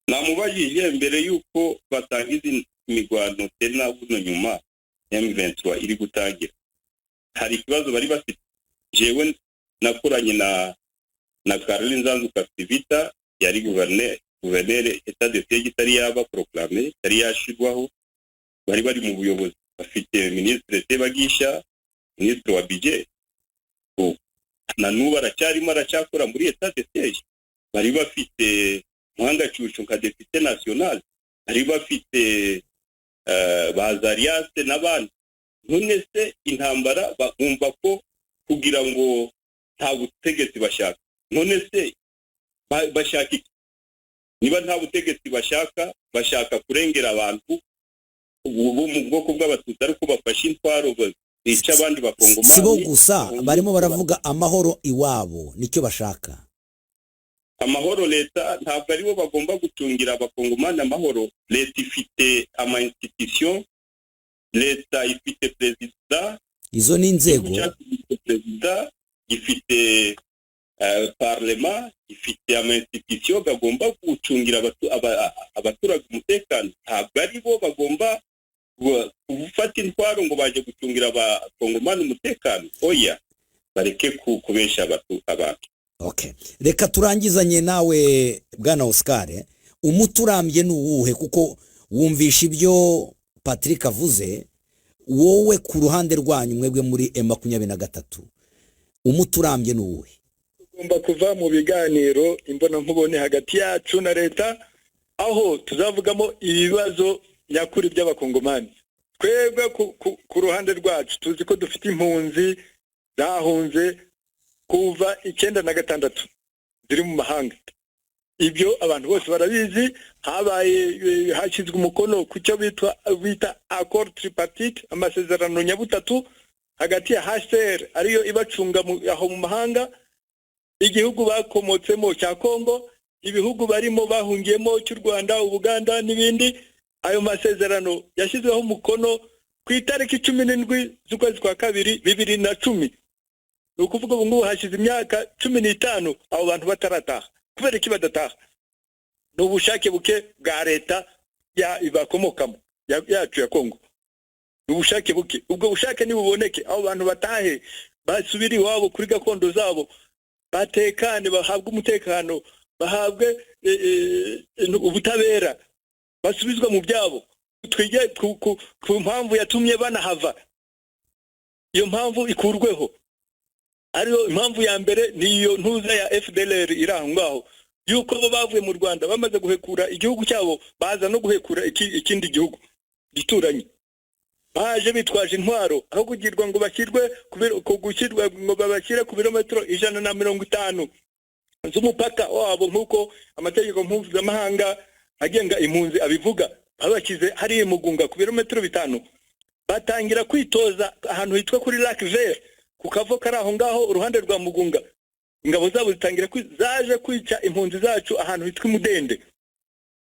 Namubajije mbere y'uko batangiza imirwano tena buno nyuma M23 iri gutangira, hari ikibazo bari bafite. Jewe nakoranye na Caroline Nzanzu Kasivita, yari guverineri, état de siège itari yaba proclamé, itari yashirwaho, bari mu buyobozi, bafite ministre Sebagisha, ministre wa budget, na n'ubu aracyarimo, aracyakora muri état de siège. Bari bafite Mwangachuchu nka député national, bari bafite ba Zariase n'abandi. None se intambara bumva ko kugira ngo nta butegetsi bashaka? None se bashaka iki? Niba nta butegetsi bashaka, bashaka kurengera abantu bo mu bwoko bw'Abatutsi, ariko bafashe intwaro bica abandi bakongomani. Si bo gusa barimo baravuga amahoro iwabo, nicyo bashaka. Amahoro, leta ntabwo aribo bagomba gucungira abakongomani amahoro. Leta ifite ama institution, leta ifite perezida. Izo ni inzego. Ifite perezida, ifite parlement, ifite ama institution bagomba gucungira abaturage umutekano. Ntabwo aribo bagomba gufata intwaro ngo baje gucungira abakongomani umutekano. Oya, bareke kubesha abantu. Okay, reka turangizanye nawe bwana Oscar. Umuti urambye ni uwuhe? Kuko wumvisha ibyo Patrick avuze, wowe ku ruhande rwanyu mwebwe muri M23, umuti urambye ni uwuhe? Tugomba kuva mu biganiro imbonankubone hagati yacu na leta, aho tuzavugamo ibibazo nyakuri by'abakongomani. Twebwe ku ruhande rwacu tuzi ko dufite impunzi zahunze kuva 96 ziri mu mahanga. Ibyo abantu bose barabizi. Habaye hashyizwe umukono ku cyo bita accord tripartite, amasezerano nyabutatu hagati ya HCR ariyo ibacunga aho mu mahanga, igihugu bakomotsemo cya Kongo, ibihugu barimo bahungiyemo cy'u Rwanda, Ubuganda n'ibindi. Ayo masezerano yashyizweho umukono ku itariki 17 z'ukwezi kwa kabiri 2010. Ni ukuvuga ubu ngubu hashize imyaka 15 abo bantu batarataha. Kubera iki badataha? Ni ubushake buke bwa leta bakomokamo yacu ya Kongo, ni ubushake buke. Ubwo bushake nibuboneke, abo bantu batahe, basubire iwabo kuri gakondo zabo, batekane, bahabwe umutekano, bahabwe ubutabera, basubizwa mu byabo. Twige ku mpamvu yatumye banahava, iyo mpamvu ikurweho. Ariyo impamvu ya mbere niyo ntuza ya FDLR iri aho ngaho, yuko bo bavuye mu Rwanda bamaze guhekura igihugu cyabo, baza no guhekura ikindi gihugu gituranye. Baje bitwaje intwaro, aho kugirwa ngo bashyirwe gushyirwa ngo babashyire ku birometero 150 z'umupaka wabo, nk'uko amategeko mpuzamahanga agenga impunzi abivuga. Babashyize hariya Mugunga ku birometero 5, batangira kwitoza ahantu hitwa kuri Lac Vert, ku kavo kari aho ngaho uruhande rwa Mugunga. Ingabo zabo zitangira zaje kwica impunzi zacu ahantu hitwa Mudende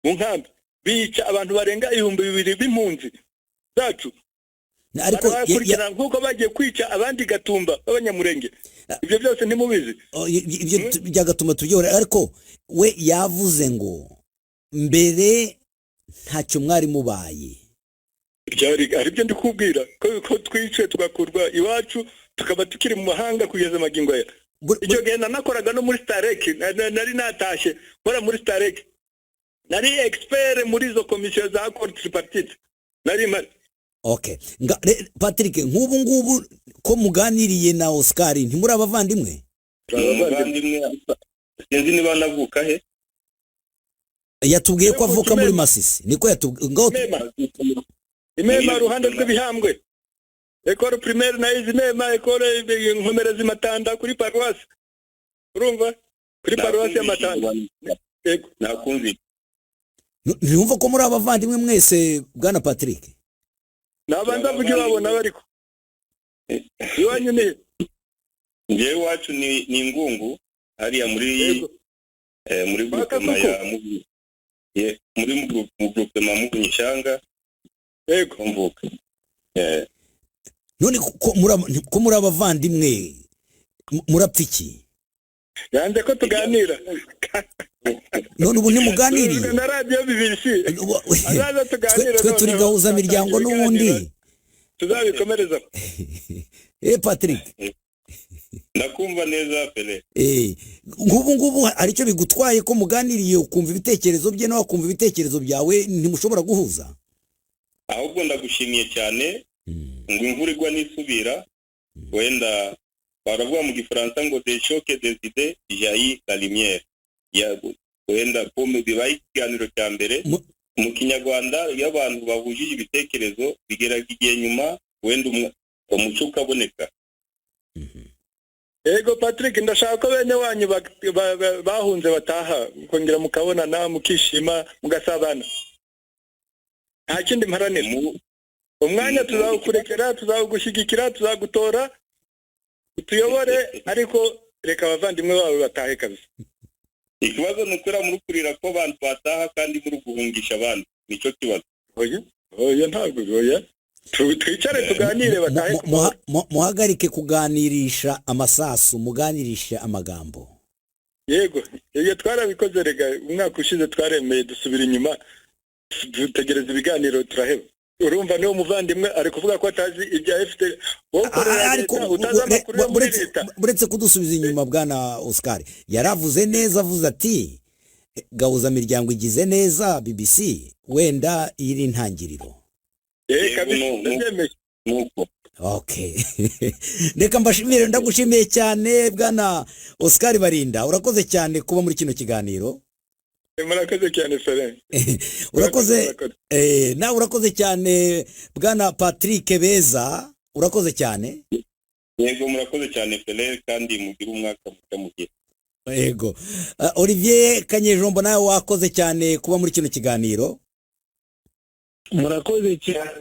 mu nkambi, bica abantu barenga 2000 b'impunzi zacu. Ariko nk'uko bagiye kwica abandi Gatumba b'Abanyamurenge, ibyo byose ntimubizi. Ibyo bya Gatumba tubyore, ariko we yavuze ngo mbere ntacyo mwari mubaye. Byari aribyo ndi kubwira ko twiciwe, tugakurwa iwacu, tukaba tukiri mu mahanga kugeza amagingo aya. Icyo gihe nanakoraga no muri STAREC, nari natashye nkora muri STAREC, nari expert muri izo komisiyo za accord tripartite, nari mpari. Okay. Patrick, nk'ubu ngubu ko muganiriye na Oscar, ntimuri abavandimwe? Ni umuvandimwe, sinzi niba anavuka he. Yatubwiye ko avuka muri Masisi, niko yatubwiye ngaho. Mema, imema, ruhande rw'ibihambwe, école primaire nayizi Mema, école Nkomerezi Matanda kuri paruwasi, urumva, kuri paruwasi ya Matanda. Yego. Nakumvise. Ntiyumva ko muri abavandimwe mwese, bwana Patrick? Nabanza avuga iwabo nawe, ariko iwanyu ni? Njyewe iwacu ni Ngungu hariya muri muri Kwa groupement Kasuku. ya Muvunyi. Muri mu groupement Muvunyi Shyanga. Mvuka. None ko muri abavandimwe, murapfa iki? Yanze ko tuganira. None ubu ntimuganiriye? Na radiyo BBC azaza tuganire. Twe turi Noneho gahuza miryango n'ubundi. Tuzabikomereza. Patrick. Ndakumva neza, Pele. Nk'ubu ngubu hari icyo bigutwaye ko muganiriye, ukumva ibitekerezo bye nawe akumva ibitekerezo byawe? Ntimushobora guhuza? Ahubwo ndagushimiye cyane. Ngo imvura igwa n'isubira, wenda baravuga mu Gifaransa ngo "Du choc des idées jaillit la lumière". Wenda pome bibaye ikiganiro cya mbere mu Kinyarwanda. Iyo abantu bahujije ibitekerezo, bigeraga igihe nyuma wenda umuco ukaboneka. Yego Patrick, ndashaka ko bene wanyu bahunze bataha, mukongera mukabonana, mukishima, mugasabana. Nta kindi mparanira. Umwanya tuzawukurekera, tuzawugushyigikira, tuzagutora utuyobore, ariko reka abavandimwe bawe batahe kabisa. Ikibazo ni ukuri muri kurira ko abantu bataha kandi muri guhungisha abandi, nicyo kibazo. Oya, oya, ntabwo, oya. Twicare tuganire, batahe ku mahoro. Muhagarike kuganirisha amasasu, muganirishe amagambo. Yego, ibyo twarabikoze rega. Umwaka ushize twaremeye dusubira inyuma, dutegereza ibiganiro turaheba. Urumva niwo muvandimwe ari kuvuga ko atazi ibya FPR, wowe ukorera Ariko leta utazi amakuru yo muri leta. Buretse kudusubiza inyuma, bwana Oscar yaravuze neza, avuze ati gahuza miryango igize neza BBC, wenda iri intangiriro. Eh, kabisa, ndabyemeye. Nuko. Okay, reka mbashimire. Ndagushimiye cyane, bwana Oscar Barinda, urakoze cyane kuba muri kino kiganiro. Murakoze cyane, Ferenc. Urakoze. Nawe urakoze cyane, bwana Patrick Beza, urakoze cyane. Yego, murakoze cyane, Pele, kandi mugire umwaka mushya mugihe. Yego. Olivier Kanyejombo, nawe wakoze cyane kuba muri kino kiganiro. Murakoze cyane,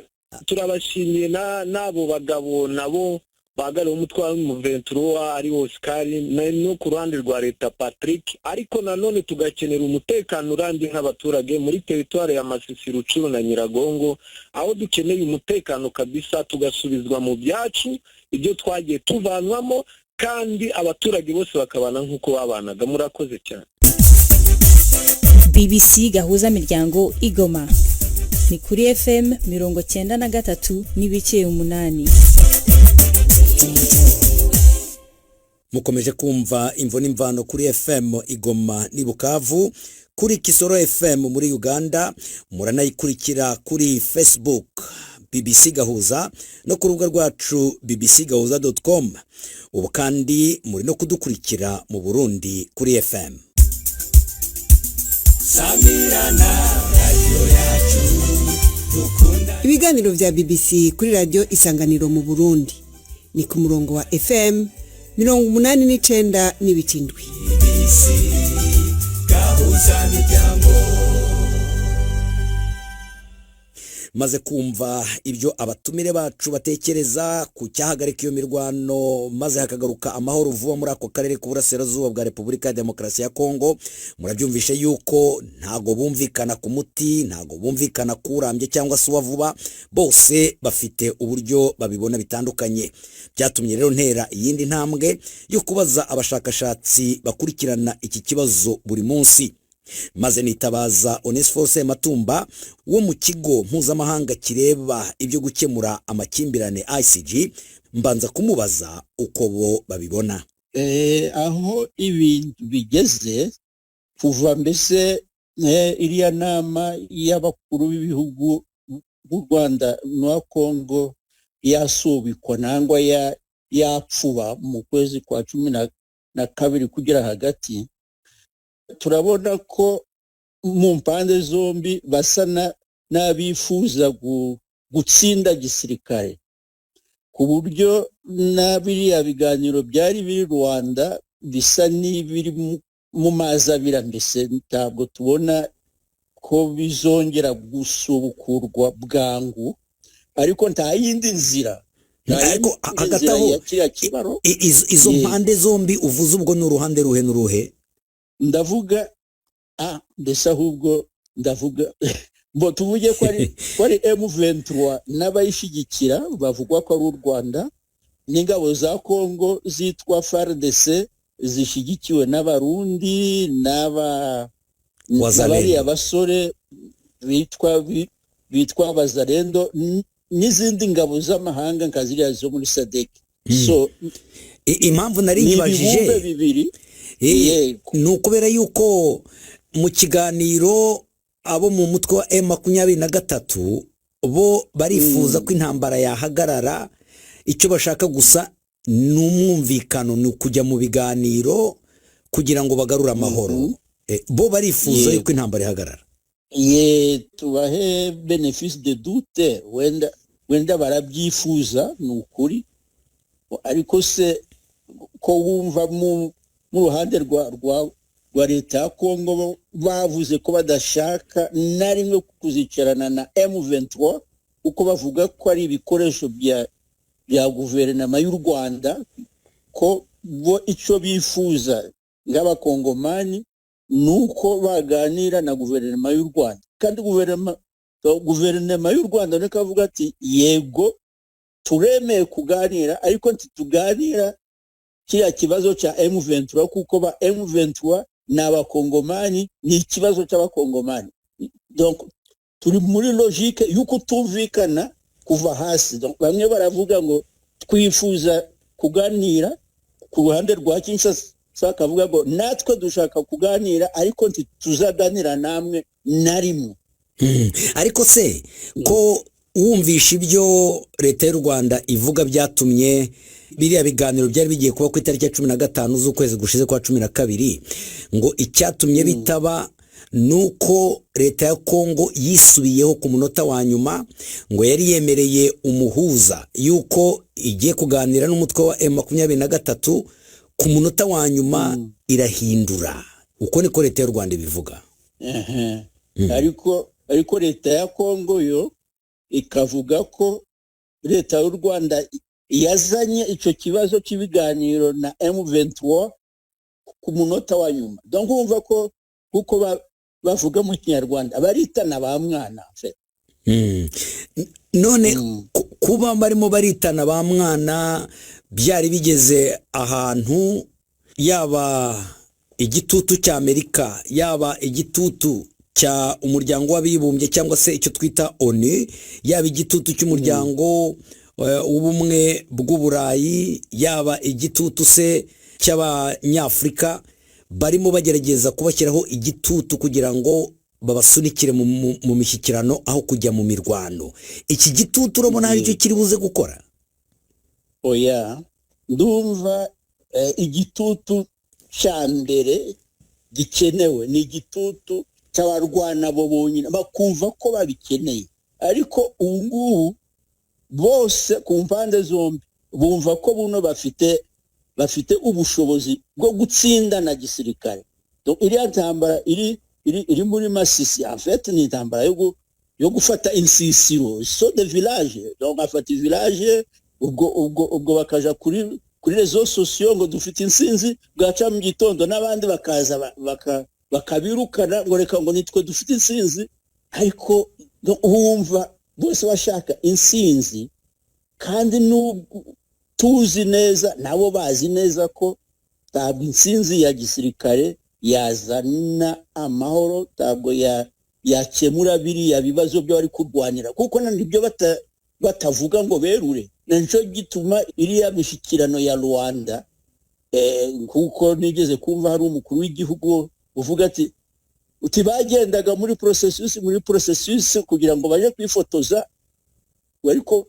turabashimiye n'abo bagabo nabo bahagarariye umutwe wa M23, ari Oscar no ku ruhande rwa leta Patrick. Ariko nanone tugakenera umutekano urambye nk'abaturage muri teritwari ya Masisi, Rucuru na Nyiragongo, aho dukeneye umutekano kabisa, tugasubizwa mu byacu ibyo twagiye tuvanwamo, kandi abaturage bose bakabana nk'uko babanaga. Murakoze cyane. BBC Gahuza Miryango Igoma ni kuri FM 93.8. Mukomeje kumva Imvo n'Imvano kuri FM Igoma n'i Bukavu, kuri Kisoro FM muri Uganda. Muranayikurikira kuri Facebook BBC Gahuza no ku rubuga rwacu bbcgahuza.com. Ubu kandi muri no kudukurikira mu Burundi kuri FM. Samirana, radiyo yacu dukunda. Ibiganiro bya BBC kuri Radiyo Isanganiro mu Burundi ni ku murongo wa FM 89.7. BBC Gahuza Miryango. Maze kumva ibyo abatumire bacu batekereza ku cyahagarika iyo mirwano, maze hakagaruka amahoro vuba muri ako karere k'uburasirazuba bwa Repubulika ya Demokarasi ya Kongo. Murabyumvishe yuko ntago bumvikana ku muti, ntago bumvikana kurambye cyangwa se uwa vuba. Bose bafite uburyo babibona bitandukanye. Byatumye rero ntera iyindi ntambwe yo kubaza abashakashatsi bakurikirana iki kibazo buri munsi. Maze nitabaza Onesphore Matumba wo mu kigo mpuzamahanga kireba ibyo gukemura amakimbirane ICG, mbanza kumubaza uko bo babibona. Aho ibintu bigeze kuva mbese iriya nama y'abakuru b'ibihugu b'u Rwanda na Kongo yasubikwa nangwa yapfuba mu kwezi kwa 12 kugera hagati, turabona ko mu mpande zombi basa n'abifuza gutsinda gisirikare, ku buryo na biriya biganiro byari biri Rwanda bisa n'ibiri mu mazi abira, mbese ntabwo tubona ko bizongera gusubukurwa bwangu, ariko nta yindi nzira. Ariko hagati aho izo mpande zombi uvuze ubwo ni uruhande ruhe n'uruhe? Ndavuga mbese ahubwo ndavuga ngo tuvuge ko ari M23 n'abayishyigikira bavugwa ko ari u Rwanda n'ingabo za Kongo zitwa FARDC zishyigikiwe n'Abarundi n'abariya basore bitwa Abazarendo n'izindi ngabo z'amahanga nka ziriya zo muri SADC. So impamvu nari nyibajije bibiri ni ukubera yuko mu kiganiro abo mu mutwe wa M23 bo barifuza ko intambara yahagarara, icyo bashaka gusa ni umwumvikano, ni ukujya mu biganiro kugira ngo bagarure amahoro. Bo barifuza yuko intambara ihagarara. Ye, tubahe bénéfice de doute, wenda barabyifuza ni ukuri, ariko se ko wumva mu ruhande rwa leta ya Kongo bavuze ko badashaka na rimwe kuzicarana na M23 kuko bavuga ko ari ibikoresho bya guverinoma y'u Rwanda, ko bo icyo bifuza nk'abakongomani nuko baganira na guverinoma y'u Rwanda, kandi guverinoma y'u Rwanda niko avuga ati yego turemeye kuganira, ariko ntituganira kiriya kibazo cya M23 kuko ba M23 ni abakongomani, ni ikibazo cy'abakongomani. Donc turi muri logique y'uko tumvikana kuva hasi. Donc bamwe baravuga ngo twifuza kuganira ku ruhande rwa Kinshasa, akavuga ngo natwe dushaka kuganira ariko ntituzaganira namwe na rimwe. Ariko se ko wumvisha ibyo leta y'u Rwanda ivuga byatumye biriya biganiro byari bigiye kuba ku itariki ya 15 z'ukwezi gushize kwa 12, ngo icyatumye bitaba nuko leta ya Kongo yisubiyeho ku munota wa nyuma, ngo yari yemereye umuhuza yuko igiye kuganira n'umutwe wa M23, ku munota wa nyuma irahindura. Uko niko leta y'u Rwanda ibivuga. Ariko leta ya Kongo yo ikavuga ko leta y'u Rwanda yazanye icyo kibazo cy'ibiganiro na M23 ku munota wa nyuma. Donc urumva ko kuko bavuga mu Kinyarwanda baritana ba mwana. None kuba barimo baritana ba mwana byari bigeze ahantu, yaba igitutu cya Amerika, yaba igitutu cya umuryango w'abibumbye cyangwa se icyo twita ONU, yaba igitutu cy'umuryango w'ubumwe bw'Uburayi, yaba igitutu se cy'Abanyafurika, barimo bagerageza kubashyiraho igitutu kugira ngo babasunikire mu mishyikirano aho kujya mu mirwano. Iki gitutu urabona hari icyo kiri buze gukora? Oya, ndumva igitutu cya mbere gikenewe ni igitutu cy'abarwana bo bonyine, bakumva ko babikeneye. Ariko ubu ngubu bose ku mpande zombi bumva ko buno bafite ubushobozi bwo gutsinda na gisirikare. Donc iriya ntambara iri muri Masisi, en fait ni intambara yo gufata insisiro, so de village. Donc afata village, ubwo bakaja kuri réseaux sociaux ngo dufite insinzi, bwaca mu gitondo n'abandi bakaza bakabirukana ngo reka ngo nitwe dufite insinzi. Ariko wumva bose bashaka insinzi, kandi tuzi neza nabo bazi neza ko ntabwo insinzi ya gisirikare yazana amahoro, ntabwo yakemura biriya bibazo byo bari kurwanira, kuko nibyo batavuga ngo berure. Nicyo gituma iriya mishyikirano ya Rwanda, kuko nigeze kumva hari umukuru w'igihugu uvuga ati uti bagendaga muri processus kugira ngo baje kwifotoza, ariko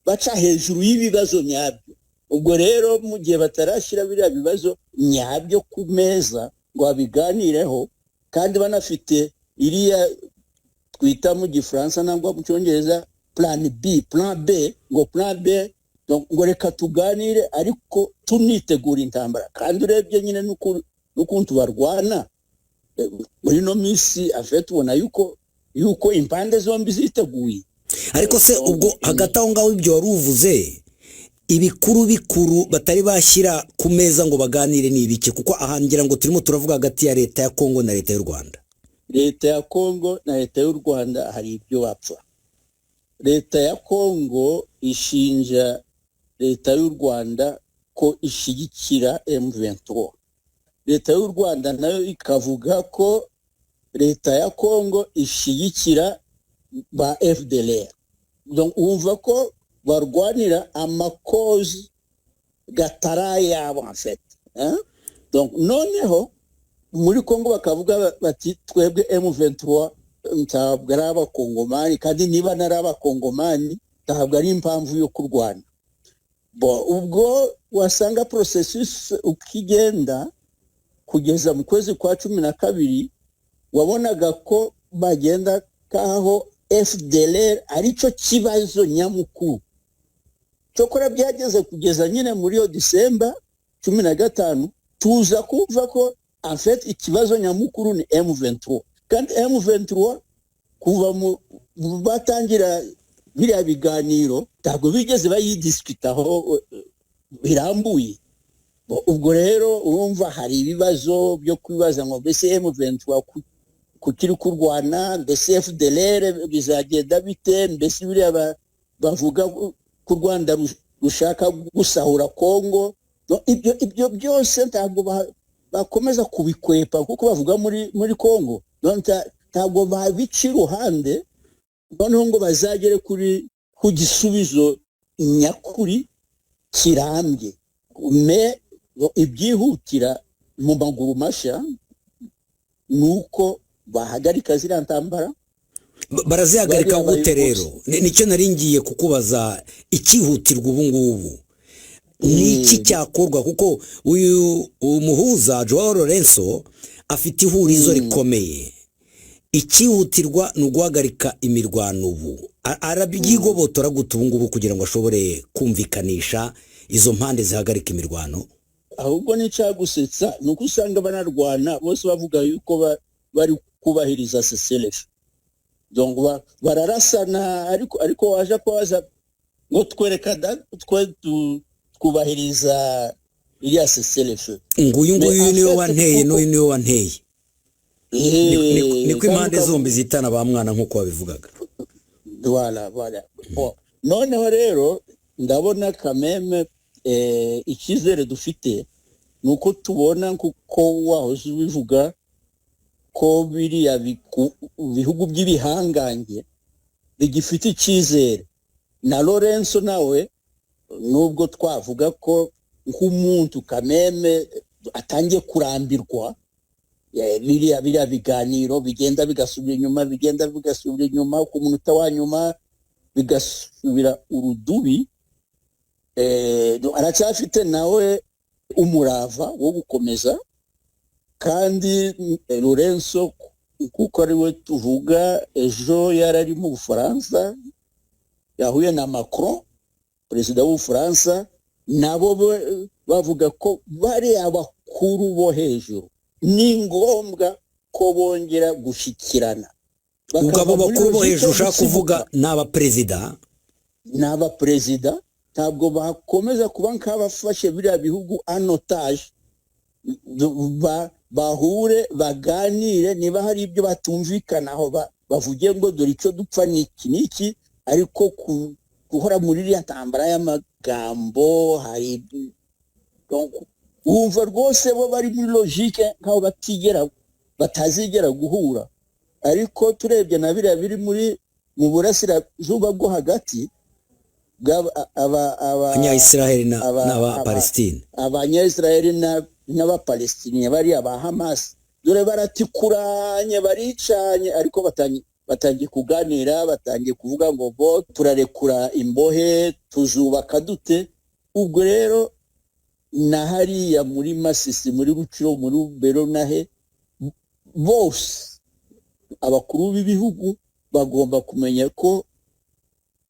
baca hejuru y'ibibazo nyabyo. Ubwo rero mu gihe batarashyira biriya bibazo nyabyo ku meza ngo babiganireho, kandi banafite iriya twita mu Gifaransa nangwa mu Cyongereza plan B, ngo plan B, ngo reka tuganire ariko tunitegura intambara. Kandi urebye nyine n'ukuntu barwana muri no minsi, afite ubona yuko impande zombi ziteguye. Ariko se ubwo hagati aho ngaho ibyo wari uvuze, ibikuru bikuru batari bashyira ku meza ngo baganire ni ibiki? Kuko ahangira ngo turimo turavuga hagati ya leta ya Kongo na leta y'u Rwanda. Leta ya Kongo na leta y'u Rwanda hari ibyo bapfa. Leta ya Kongo ishinja leta y'u Rwanda ko ishyigikira M23. Leta y'u Rwanda nayo ikavuga ko leta ya Kongo ishyigikira ba FDLR. Donc wumva ko barwanira amakozi gatara yabo en fait, hein? Donc noneho muri Kongo bakavuga bati twebwe M23 ntabwo ari abakongomani, kandi niba nari abakongomani ntabwo ari impamvu yo kurwana. Bo ubwo wasanga processus ukigenda kugeza mu kwezi kwa 12, wabonaga ko bagenda kaho FDLR aricyo kibazo nyamukuru. Cyokora byageze kugeza nyine muri yo Disemba 15, tuza kumva ko en fait ikibazo nyamukuru ni M23. Kandi M23 kuva mu batangira biriya biganiro ntabwo bigeze bayidiskitaho birambuye. Ubwo rero urumva hari ibibazo byo kwibaza ngo mbese M23 kukiri kurwana, mbese FDLR bizagenda bite, mbese biriya bavuga ku Rwanda rushaka gusahura Kongo. Ibyo byose ntabwo bakomeza kubikwepa kuko bavuga muri Kongo. Ntabwo babica iruhande noneho ngo bazagere ku gisubizo nyakuri kirambye. Me ibyihutira mu maguru mashya nuko bahagarika ziriya ntambara. Barazihagarika gute rero? Nicyo nari ngiye kukubaza, ikihutirwa ubu ngubu ni iki cyakorwa? Kuko uyu umuhuza Joao Lorenzo afite ihurizo rikomeye. Ikihutirwa ni uguhagarika imirwano ubu. Arabyigobotora gute ubu ngubu kugira ngo ashobore kumvikanisha izo mpande zihagarika imirwano? Ahubwo n'icyagusetsa ni uko usanga banarwana bose bavuga yuko bari kubahiriza CCLF. Donc bararasana, ariko waje kwaza ngo twereka twe twubahiriza iriya CCLF. Nguyu nguyu niwe wanteye, n'uyu niwe wanteye. Niko impande zombi zitana ba mwana nk'uko babivugaga. Voilà, voilà. Noneho rero ndabona kameme icyizere dufite nuko tubona kuko wahoze ubivuga ko biriya bihugu by'ibihangange bigifite icyizere. Na Lorenzo nawe nubwo twavuga ko nk'umuntu kameme atangiye kurambirwa biriya biganiro bigenda bigasubira inyuma, bigenda bigasubira inyuma ku munota wa nyuma bigasubira urudubi, aracyafite nawe umurava wo gukomeza. Kandi Lorenzo kuko ari we tuvuga, ejo yarari mu Bufaransa yahuye na Macron perezida w'Ubufaransa, nabo bavuga ko bari abakuru bo hejuru ni ngombwa ko bongera gushyikirana. Ubwo abo bakuru bo hejuru ushaka kuvuga ni abaperezida? Ni abaperezida, ntabwo bakomeza kuba nk'abafashe biriya bihugu anotage. Bahure baganire, niba hari ibyo batumvikanaho bavuge ngo dore icyo dupfa ni iki n'iki, ariko guhora muri iriya ntambara y'amagambo hari Wumva rwose bo bari muri logique nk'aho batazigera guhura. Ariko turebye na biriya biri muri mu burasirazuba bwo hagati, Abanyayisiraheli n'Abapalestine, Abanyayisiraheli n'Abapalestine, bariya ba Hamas, dore baratikuranye, baricanye, ariko batangiye kuganira, batangiye kuvuga ngo bo turarekura imbohe, tuzubaka dute. Ubwo rero na hariya muri Masisi, muri Ruciro, muri Rubero, nahe bose abakuru b'ibihugu bagomba kumenya ko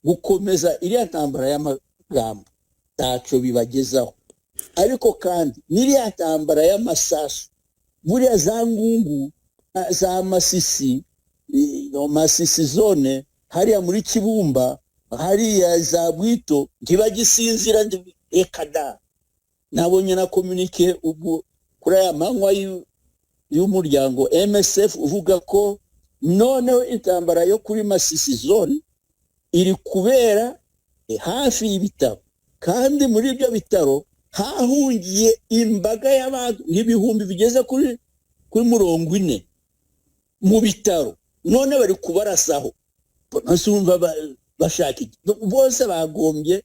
gukomeza iriya ntambara y'amagambo ntacyo bibagezaho. Ariko kandi n'iriya ntambara y'amasasu, buriya za Ngungu, za Masisi, Masisi zone, hariya muri Kibumba, hariya za Bwito, ntibagisinzira, reka da. Nabonye na communiqué ubwo kuri aya manywa y'umuryango MSF uvuga ko noneho intambara yo kuri Masisi zone iri kubera hafi y'ibitaro, kandi muri ibyo bitaro hahungiye imbaga y'abantu nk'ibihumbi bigeze kuri 40 mu bitaro, none bari kubarasaho. Bumva bashaka bose bagombye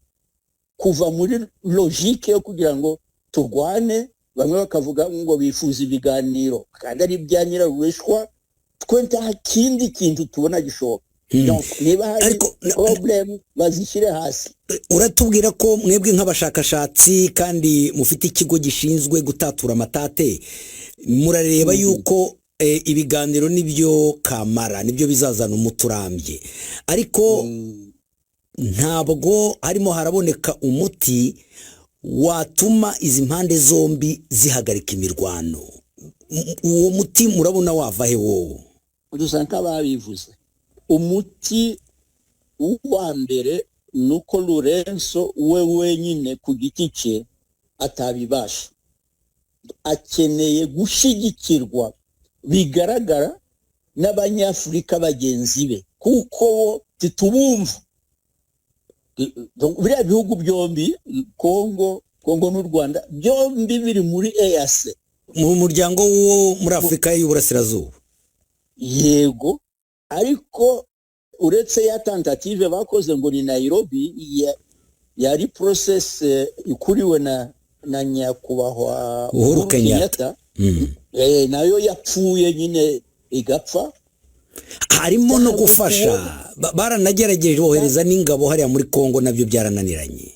kuva muri logique yo kugira ngo turwane. Bamwe bakavuga ngo bifuza ibiganiro kandi ari ibya nyirarureshwa, twe nta kindi kintu tubona gishoboka. Niba hari problème bazishyire hasi. Uratubwira ko mwebwe nk'abashakashatsi kandi mufite ikigo gishinzwe gutatura amatate, murareba yuko ibiganiro nibyo kamara, nibyo bizazana umuti urambye, ariko ntabwo harimo haraboneka umuti watuma izi mpande zombi zihagarika imirwano. Uwo muti murabona wava he wowe? Dusa nk'ababivuze, umuti wa mbere ni uko Lourenço we wenyine ku giti cye atabibasha, akeneye gushyigikirwa bigaragara n'Abanyafurika bagenzi be, kuko bo titubumva. Biriya bihugu byombi, Kongo n'u Rwanda, byombi biri muri EAC, mu muryango wo muri Afurika y'Uburasirazuba. Yego, ariko uretse ya tentative bakoze ngo ni Nairobi, yari process ikuriwe na nyakubahwa Uhuru Kenyatta, nayo yapfuye nyine igapfa. Harimo no gufasha, baranagerageje bohereza n'ingabo hariya muri Kongo, nabyo byarananiranye.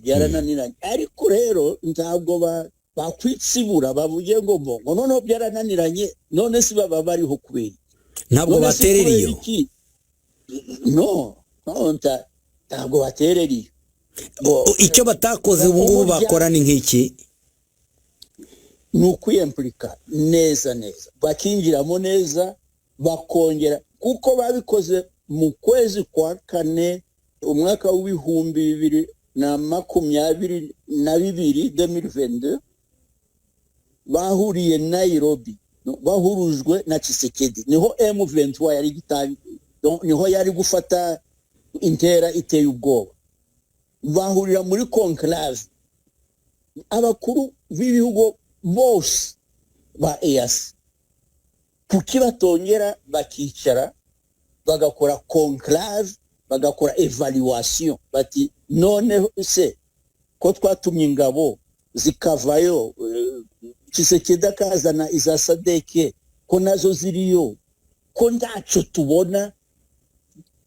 Byarananiranye, ariko rero ntabwo bakwitsibura bavuge ngo ngo noneho byarananiranye, none si baba bariho kubera ntabwo baterera iyo. No, ntabwo baterera iyo. Icyo batakoze ubu ngubu bakora ni nk'iki? Ni ukwiyempurika neza neza, bakinjiramo neza, bakongera, kuko babikoze mu kwezi kwa kane umwaka w'2022, 2022, bahuriye Nairobi, bahurujwe na Tshisekedi, niho M23 yari gitangiye, niho yari gufata intera iteye ubwoba. Bahurira muri conclave, abakuru b'ibihugu bose ba EAC, kuki batongera bakicara bagakora conclave, bagakora evaluation, bati none se ko twatumye ingabo zikavayo, Tshisekedi akazana iza SADC ko nazo ziriyo, ko ntacyo tubona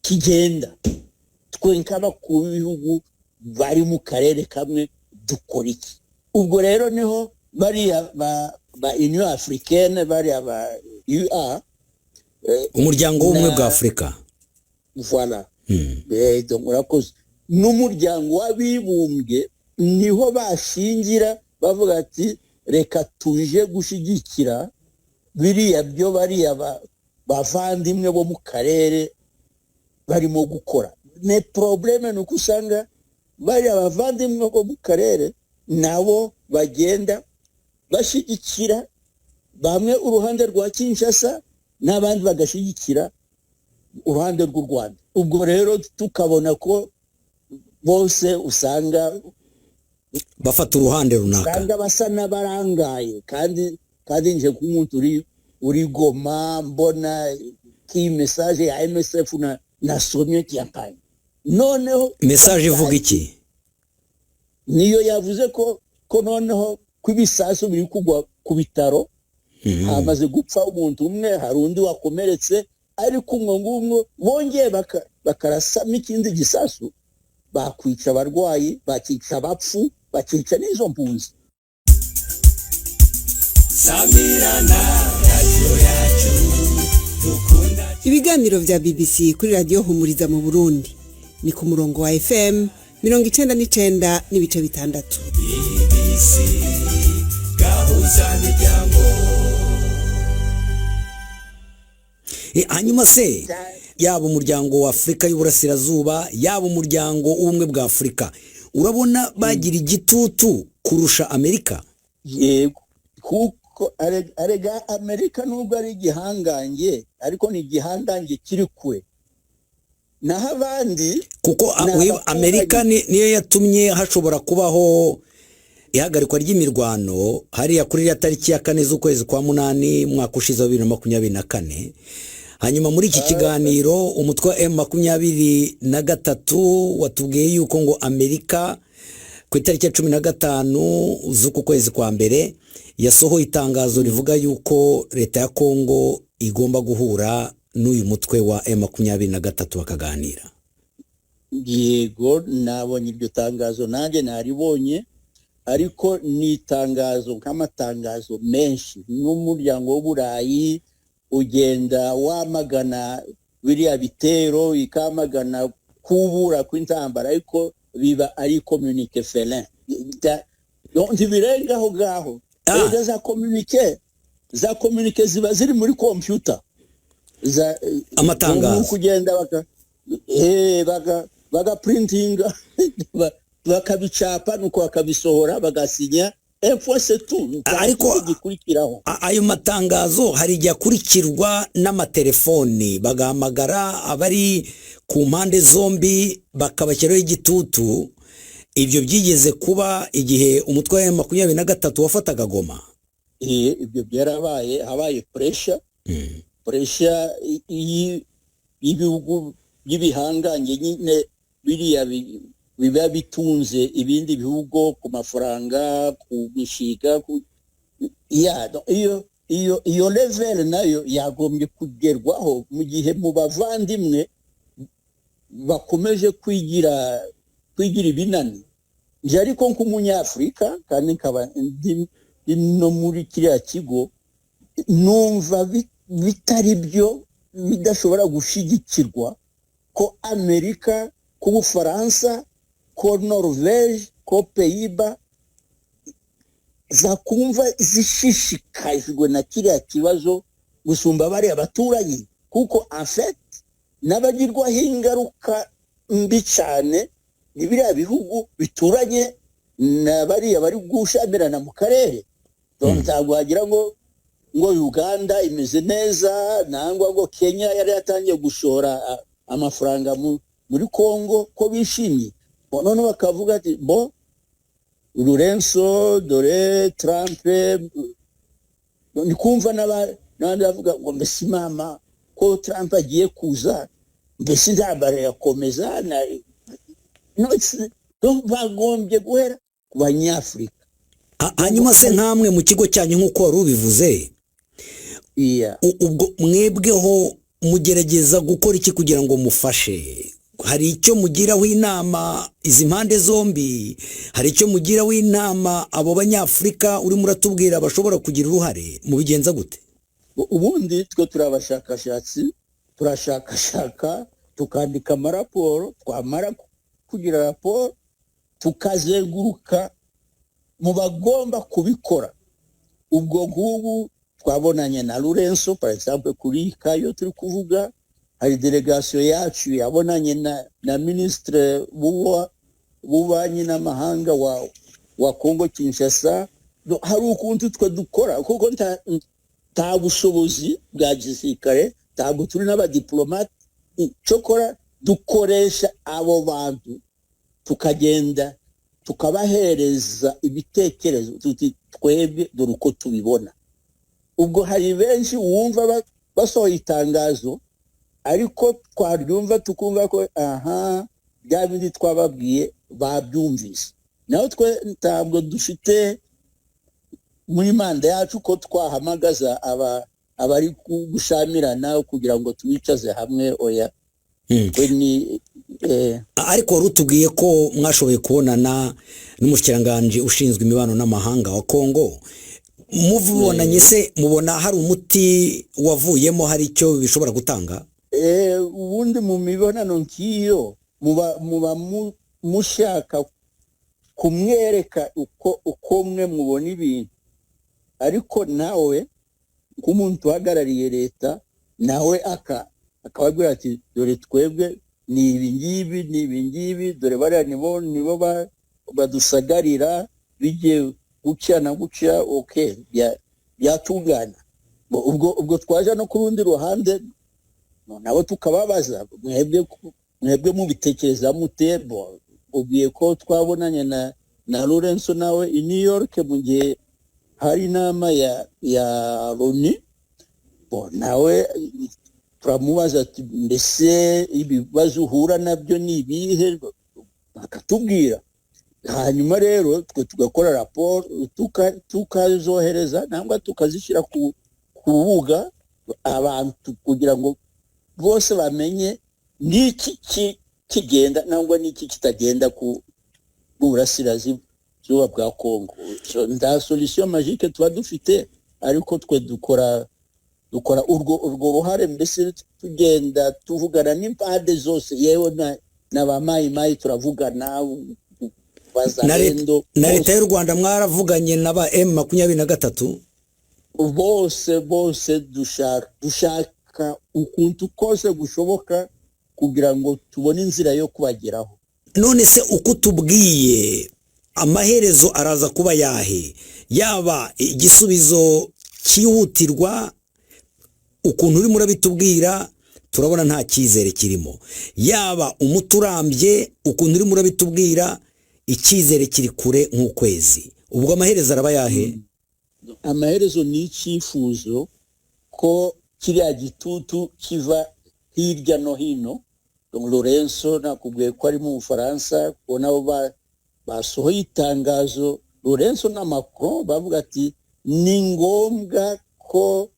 kigenda, twe nk'abakuru b'ibihugu bari mu karere kamwe dukora iki? Ubwo rero niho bariya ba Union Africaine, bariya ba UA, umuryango w'ubumwe bwa Afurika, voilà, urakoze, n'umuryango w'abibumbye, niho bashingira bavuga ati reka tuje gushyigikira biriya byo bariya bavandimwe bo mu karere barimo gukora. Ne probleme ni uko usanga bariya bavandimwe bo mu karere nabo bagenda bashyigikira bamwe uruhande rwa Kinshasa n'abandi bagashyigikira uruhande rw'u Rwanda. Ubwo rero tukabona ko bose usanga Bafata uruhande runaka. Usanga basa n'abarangaye, kandi nje nk'umuntu uri Goma, mbona k'iyi message ya MSF na nasomye kiyampaye noneho. Message ivuga iki? Niyo yavuze ko noneho ko ibisasu biri kugwa ku bitaro, hamaze gupfa umuntu umwe, hari undi wakomeretse, ariko umwo ngumwo bongeye bakarasamo ikindi gisasu, bakwica abarwayi, bakica abapfu, bakica n'izo mpunzi. Samirana, radiyo yacu dukunda. Ibiganiro vya BBC kuri Radiyo Humuriza mu Burundi ni ku murongo wa FM 99.6. BBC Gahuza Miryango. Hanyuma se, yaba Umuryango wa Afurika y'Uburasirazuba, yaba Umuryango w'Ubumwe bwa Afurika, urabona bagira igitutu kurusha Amerika? Yego, kuko arega Amerika nubwo ari igihangange, ariko ni igihangange kiri kure, naho abandi Kuko ni abaturanyi. Amerika niyo yatumye hashobora kubaho ihagarikwa ry'imirwano hariya kuri iriya tariki ya 4 z'ukwezi kwa 8 umwaka ushize wa 2024. Hanyuma muri iki kiganiro, umutwe wa M23 watubwiye yuko ngo Amerika ku itariki ya 15 z'uku kwezi kwa mbere yasohoye itangazo rivuga yuko leta ya Kongo igomba guhura n'uyu mutwe wa M23 bakaganira. Yego, nabonye iryo tangazo, nanjye naribonye, ariko ni itangazo nk'amatangazo menshi. N'Umuryango w'Uburayi ugenda wamagana biriya bitero, ikamagana kubura kw'intambara, ariko biba ari communiqué félin. Ntibirenga aho ngaho. Erega za communiqué ziba ziri muri computer za Amatangazo. Ni kugenda baka bagapurintinga, bakabicapa, nuko bakabisohora, bagasinya, info, c'est tout. Nta kindi gikurikiraho. Ayo matangazo hari igihe akurikirwa n'amatelefoni, bagahamagara abari ku mpande zombi, bakabashyiraho igitutu. Ibyo byigeze kuba igihe umutwe wa 23 wafataga Goma. Ibyo byarabaye, habaye pressure y'ibihugu by'ibihangange nyine, biriya biba bitunze ibindi bihugu ku mafaranga, ku mishinga, ya no, iyo level nayo yagombye kugerwaho mu gihe mu bavandimwe bakomeje kwigira ibinani. Nje ariko nk'Umunyafurika, kandi nkaba ndi no muri kiriya kigo, numva bitari byo, bidashobora gushyigikirwa ko Amerika, ko Ubufaransa, ko Norvege, ko Pays-Bas zakumva zishishikajwe na kiriya kibazo gusumba bariya baturanyi, kuko en fait n'abagirwaho ingaruka mbi cyane ni biriya bihugu bituranye na bariya bari gushamirana mu karere. Donc, ntabwo wagira ngo Uganda imeze neza, nangwa ngo Kenya yari yatangiye gushora amafaranga muri Congo, ko bishimye. Bo noneho bakavuga ati: "Bo Lourenço, dore Trump." Ni kumva n'abandi bavuga ngo: "Mbese mama, ko Trump agiye kuza, mbese intambara irakomeza?" No, donc bagombye guhera ku Banyafurika. Hanyuma se, nkamwe mu kigo cyanyu, nk'uko wari ubivuze, ubwo mwebweho mugerageza gukora iki kugira ngo mufashe? Hari icyo mugiraho inama izi mpande zombi? Hari icyo mugiraho inama abo Banyafurika urimo uratubwira bashobora kugira uruhare? Mubigenza gute? Ubundi twe turi abashakashatsi, turashakashaka, tukandika amaraporo, twamara kugira raporo tukazenguruka mu bagomba kubikora. Ubwo nk'ubu twabonanye na Lourenço, par exemple, kuri kayo turi kuvuga, hari délégation yacu yabonanye na ministre w'ububanyi n'amahanga wa Congo Kinshasa. Hari ukuntu twe dukora, kuko nta bushobozi bwa gisirikare, ntabwo turi n'abadiplomate. Cyokora dukoresha abo bantu, tukagenda. Tukabahereza ibitekerezo tuti twebwe dore uko tubibona. Ubwo hari benshi wumva basohoye itangazo, ariko twaryumva tukumva ko aha bya bindi twababwiye babyumvise. Naho twe ntabwo dufite muri manda yacu ko twahamagaza abari gushamirana kugira ngo tubicaze hamwe, oya. Ariko wari utubwiye ko mwashoboye kubonana n'umushyikiranganje ushinzwe imibano n'amahanga wa Kongo, mubonanye se mubona hari umuti wavuyemo, hari icyo bishobora gutanga? Ubundi mu mibonano nk'iyo muba mushaka kumwereka uko mwe mubona ibintu, ariko nawe nk'umuntu uhagarariye leta nawe akababwira ati dore twebwe ni ibi ngibi, ni ibi ngibi, dore bariya nibo badusagarira, bigiye gutya na gutya, oke byatungana. Ubwo twaje no ku rundi ruhande nabo tukababaza, mwebwe mubitekereza mute? Ubwiye ko twabonanye na Lorenzo nawe i New York mu gihe hari inama ya Loni, nawe turamubaza ati mbese ibibazo uhura nabyo ni ibihe, akatubwira. Hanyuma rero twe tugakora raporo tukazohereza nangwa tukazishyira ku rubuga abantu kugira ngo bose bamenye n'iki kigenda nangwa n'iki kitagenda ku burasirazuba bwa Kongo. Nta solution magique tuba dufite, ariko twe dukora urwo ruhare, mbese tugenda tuvugana n'impande zose, yewe na ba mayimayi turavugana. Na leta y'u Rwanda mwaravuganye na ba M23? Bose dushaka ukuntu kose gushoboka kugira ngo tubone inzira yo kubageraho. None se uko tubwiye amaherezo araza kuba yahe? Yaba igisubizo cyihutirwa ukuntu urimo urabitubwira turabona nta cyizere kirimo, yaba umuti urambye ukuntu urimo urabitubwira icyizere kiri kure nk'ukwezi, ubwo amaherezo araba yahe? Amaherezo ni icyifuzo ko kiriya gitutu kiva hirya no hino. Lorenzo nakubwiye ko ari mu Bufaransa, ko nabo basohoye itangazo, Lorenzo na Macron bavuga ati ni ngombwa ko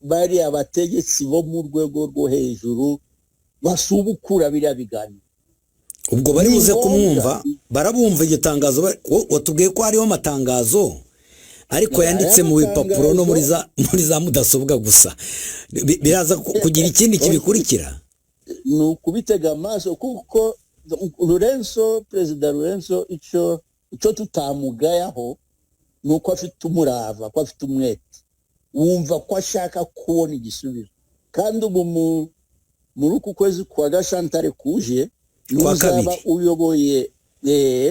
bari abategetsi bo mu rwego rwo hejuru basubukura biriya biganiro. Ubwo bari buze kumwumva, barabumva iryo tangazo. Watubwiye ko hariho amatangazo ariko yanditse mu bipapuro no muri za mudasobwa gusa, biraza kugira ikindi kibikurikira? Ni ukubitega amaso, kuko Lorenzo, Perezida Lorenzo, icyo tutamugayaho ni uko afite umurava, ko afite umwete, wumva ko ashaka kubona igisubizo. Kandi ubu muri uku kwezi kwa Gashantare kuje,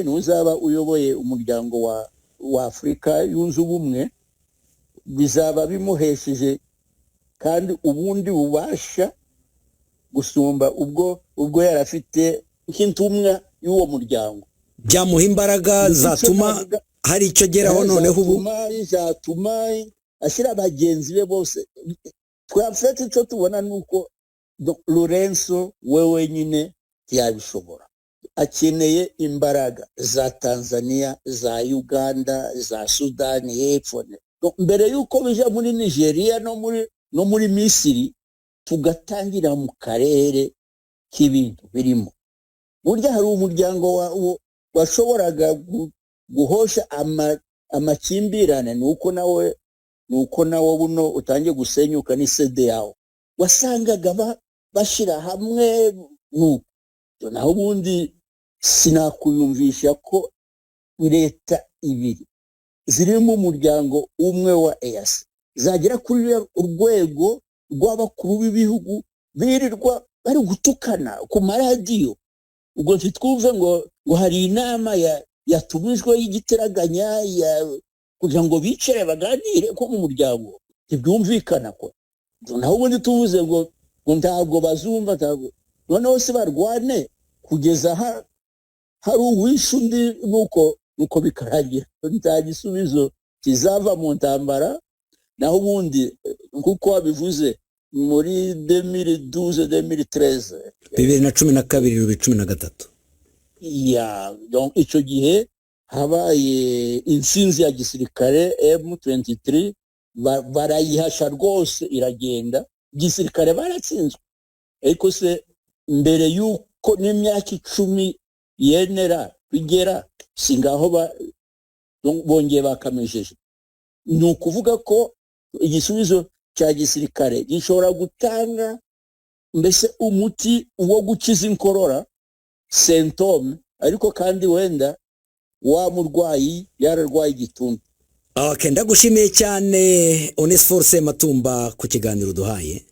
n'uzaba uyoboye umuryango wa Afurika yunze ubumwe, bizaba bimuhesheje kandi ubundi bubasha gusumba ubwo yarafite nk'intumwa y'uwo muryango. Byamuha imbaraga zatuma hari icyo ageraho noneho ubu zatuma ashyira bagenzi be bose. Twafite icyo tubona ni uko Lorenzo we wenyine ntiyabishobora, akeneye imbaraga za Tanzania, za Uganda, za Sudani y'Epfo, mbere y'uko bija muri Nigeria no muri Misiri, tugatangira mu karere k'ibintu birimo. Burya hari umuryango washoboraga guhosha amakimbirane, nuko nawe buno utangiye gusenyuka ni CEDEAO, wasangaga bashyira hamwe. Nuko naho ubundi sinakuyumvisha ko leta ibiri zirimo umuryango umwe wa EAC zagera kuri urwego rw'abakuru b'ibihugu birirwa bari gutukana ku maradiyo. Ubwo ntitwumve ngo hari inama yatumijwe y'igitaraganya kugira ngo bicare baganire ko mu muryango, ntibyumvikana ko. Naho ubundi tuvuze ngo ntabwo bazumva, ntabwo noneho se barwane kugeza Hari uwishe undi, nuko bikarangira. Nta gisubizo kizava mu ntambara. Naho ubundi, nk'uko wabivuze, muri 2012, 2013, 2012, 2013. Ya, donc icyo gihe habaye intsinzi ya gisirikare, M23 barayihasha rwose iragenda. Gisirikare baratsinzwe, ariko se mbere y'uko n'imyaka 10 yenera bigera, si ngaho bongeye bakamejeje? Ni ukuvuga ko igisubizo cya gisirikare gishobora gutanga mbese umuti wo gukiza inkorora, symptôme, ariko kandi wenda wa murwayi yararwaye igituntu. Okay, ndagushimiye cyane, Onesphore Sematumba, ku kiganiro duhaye.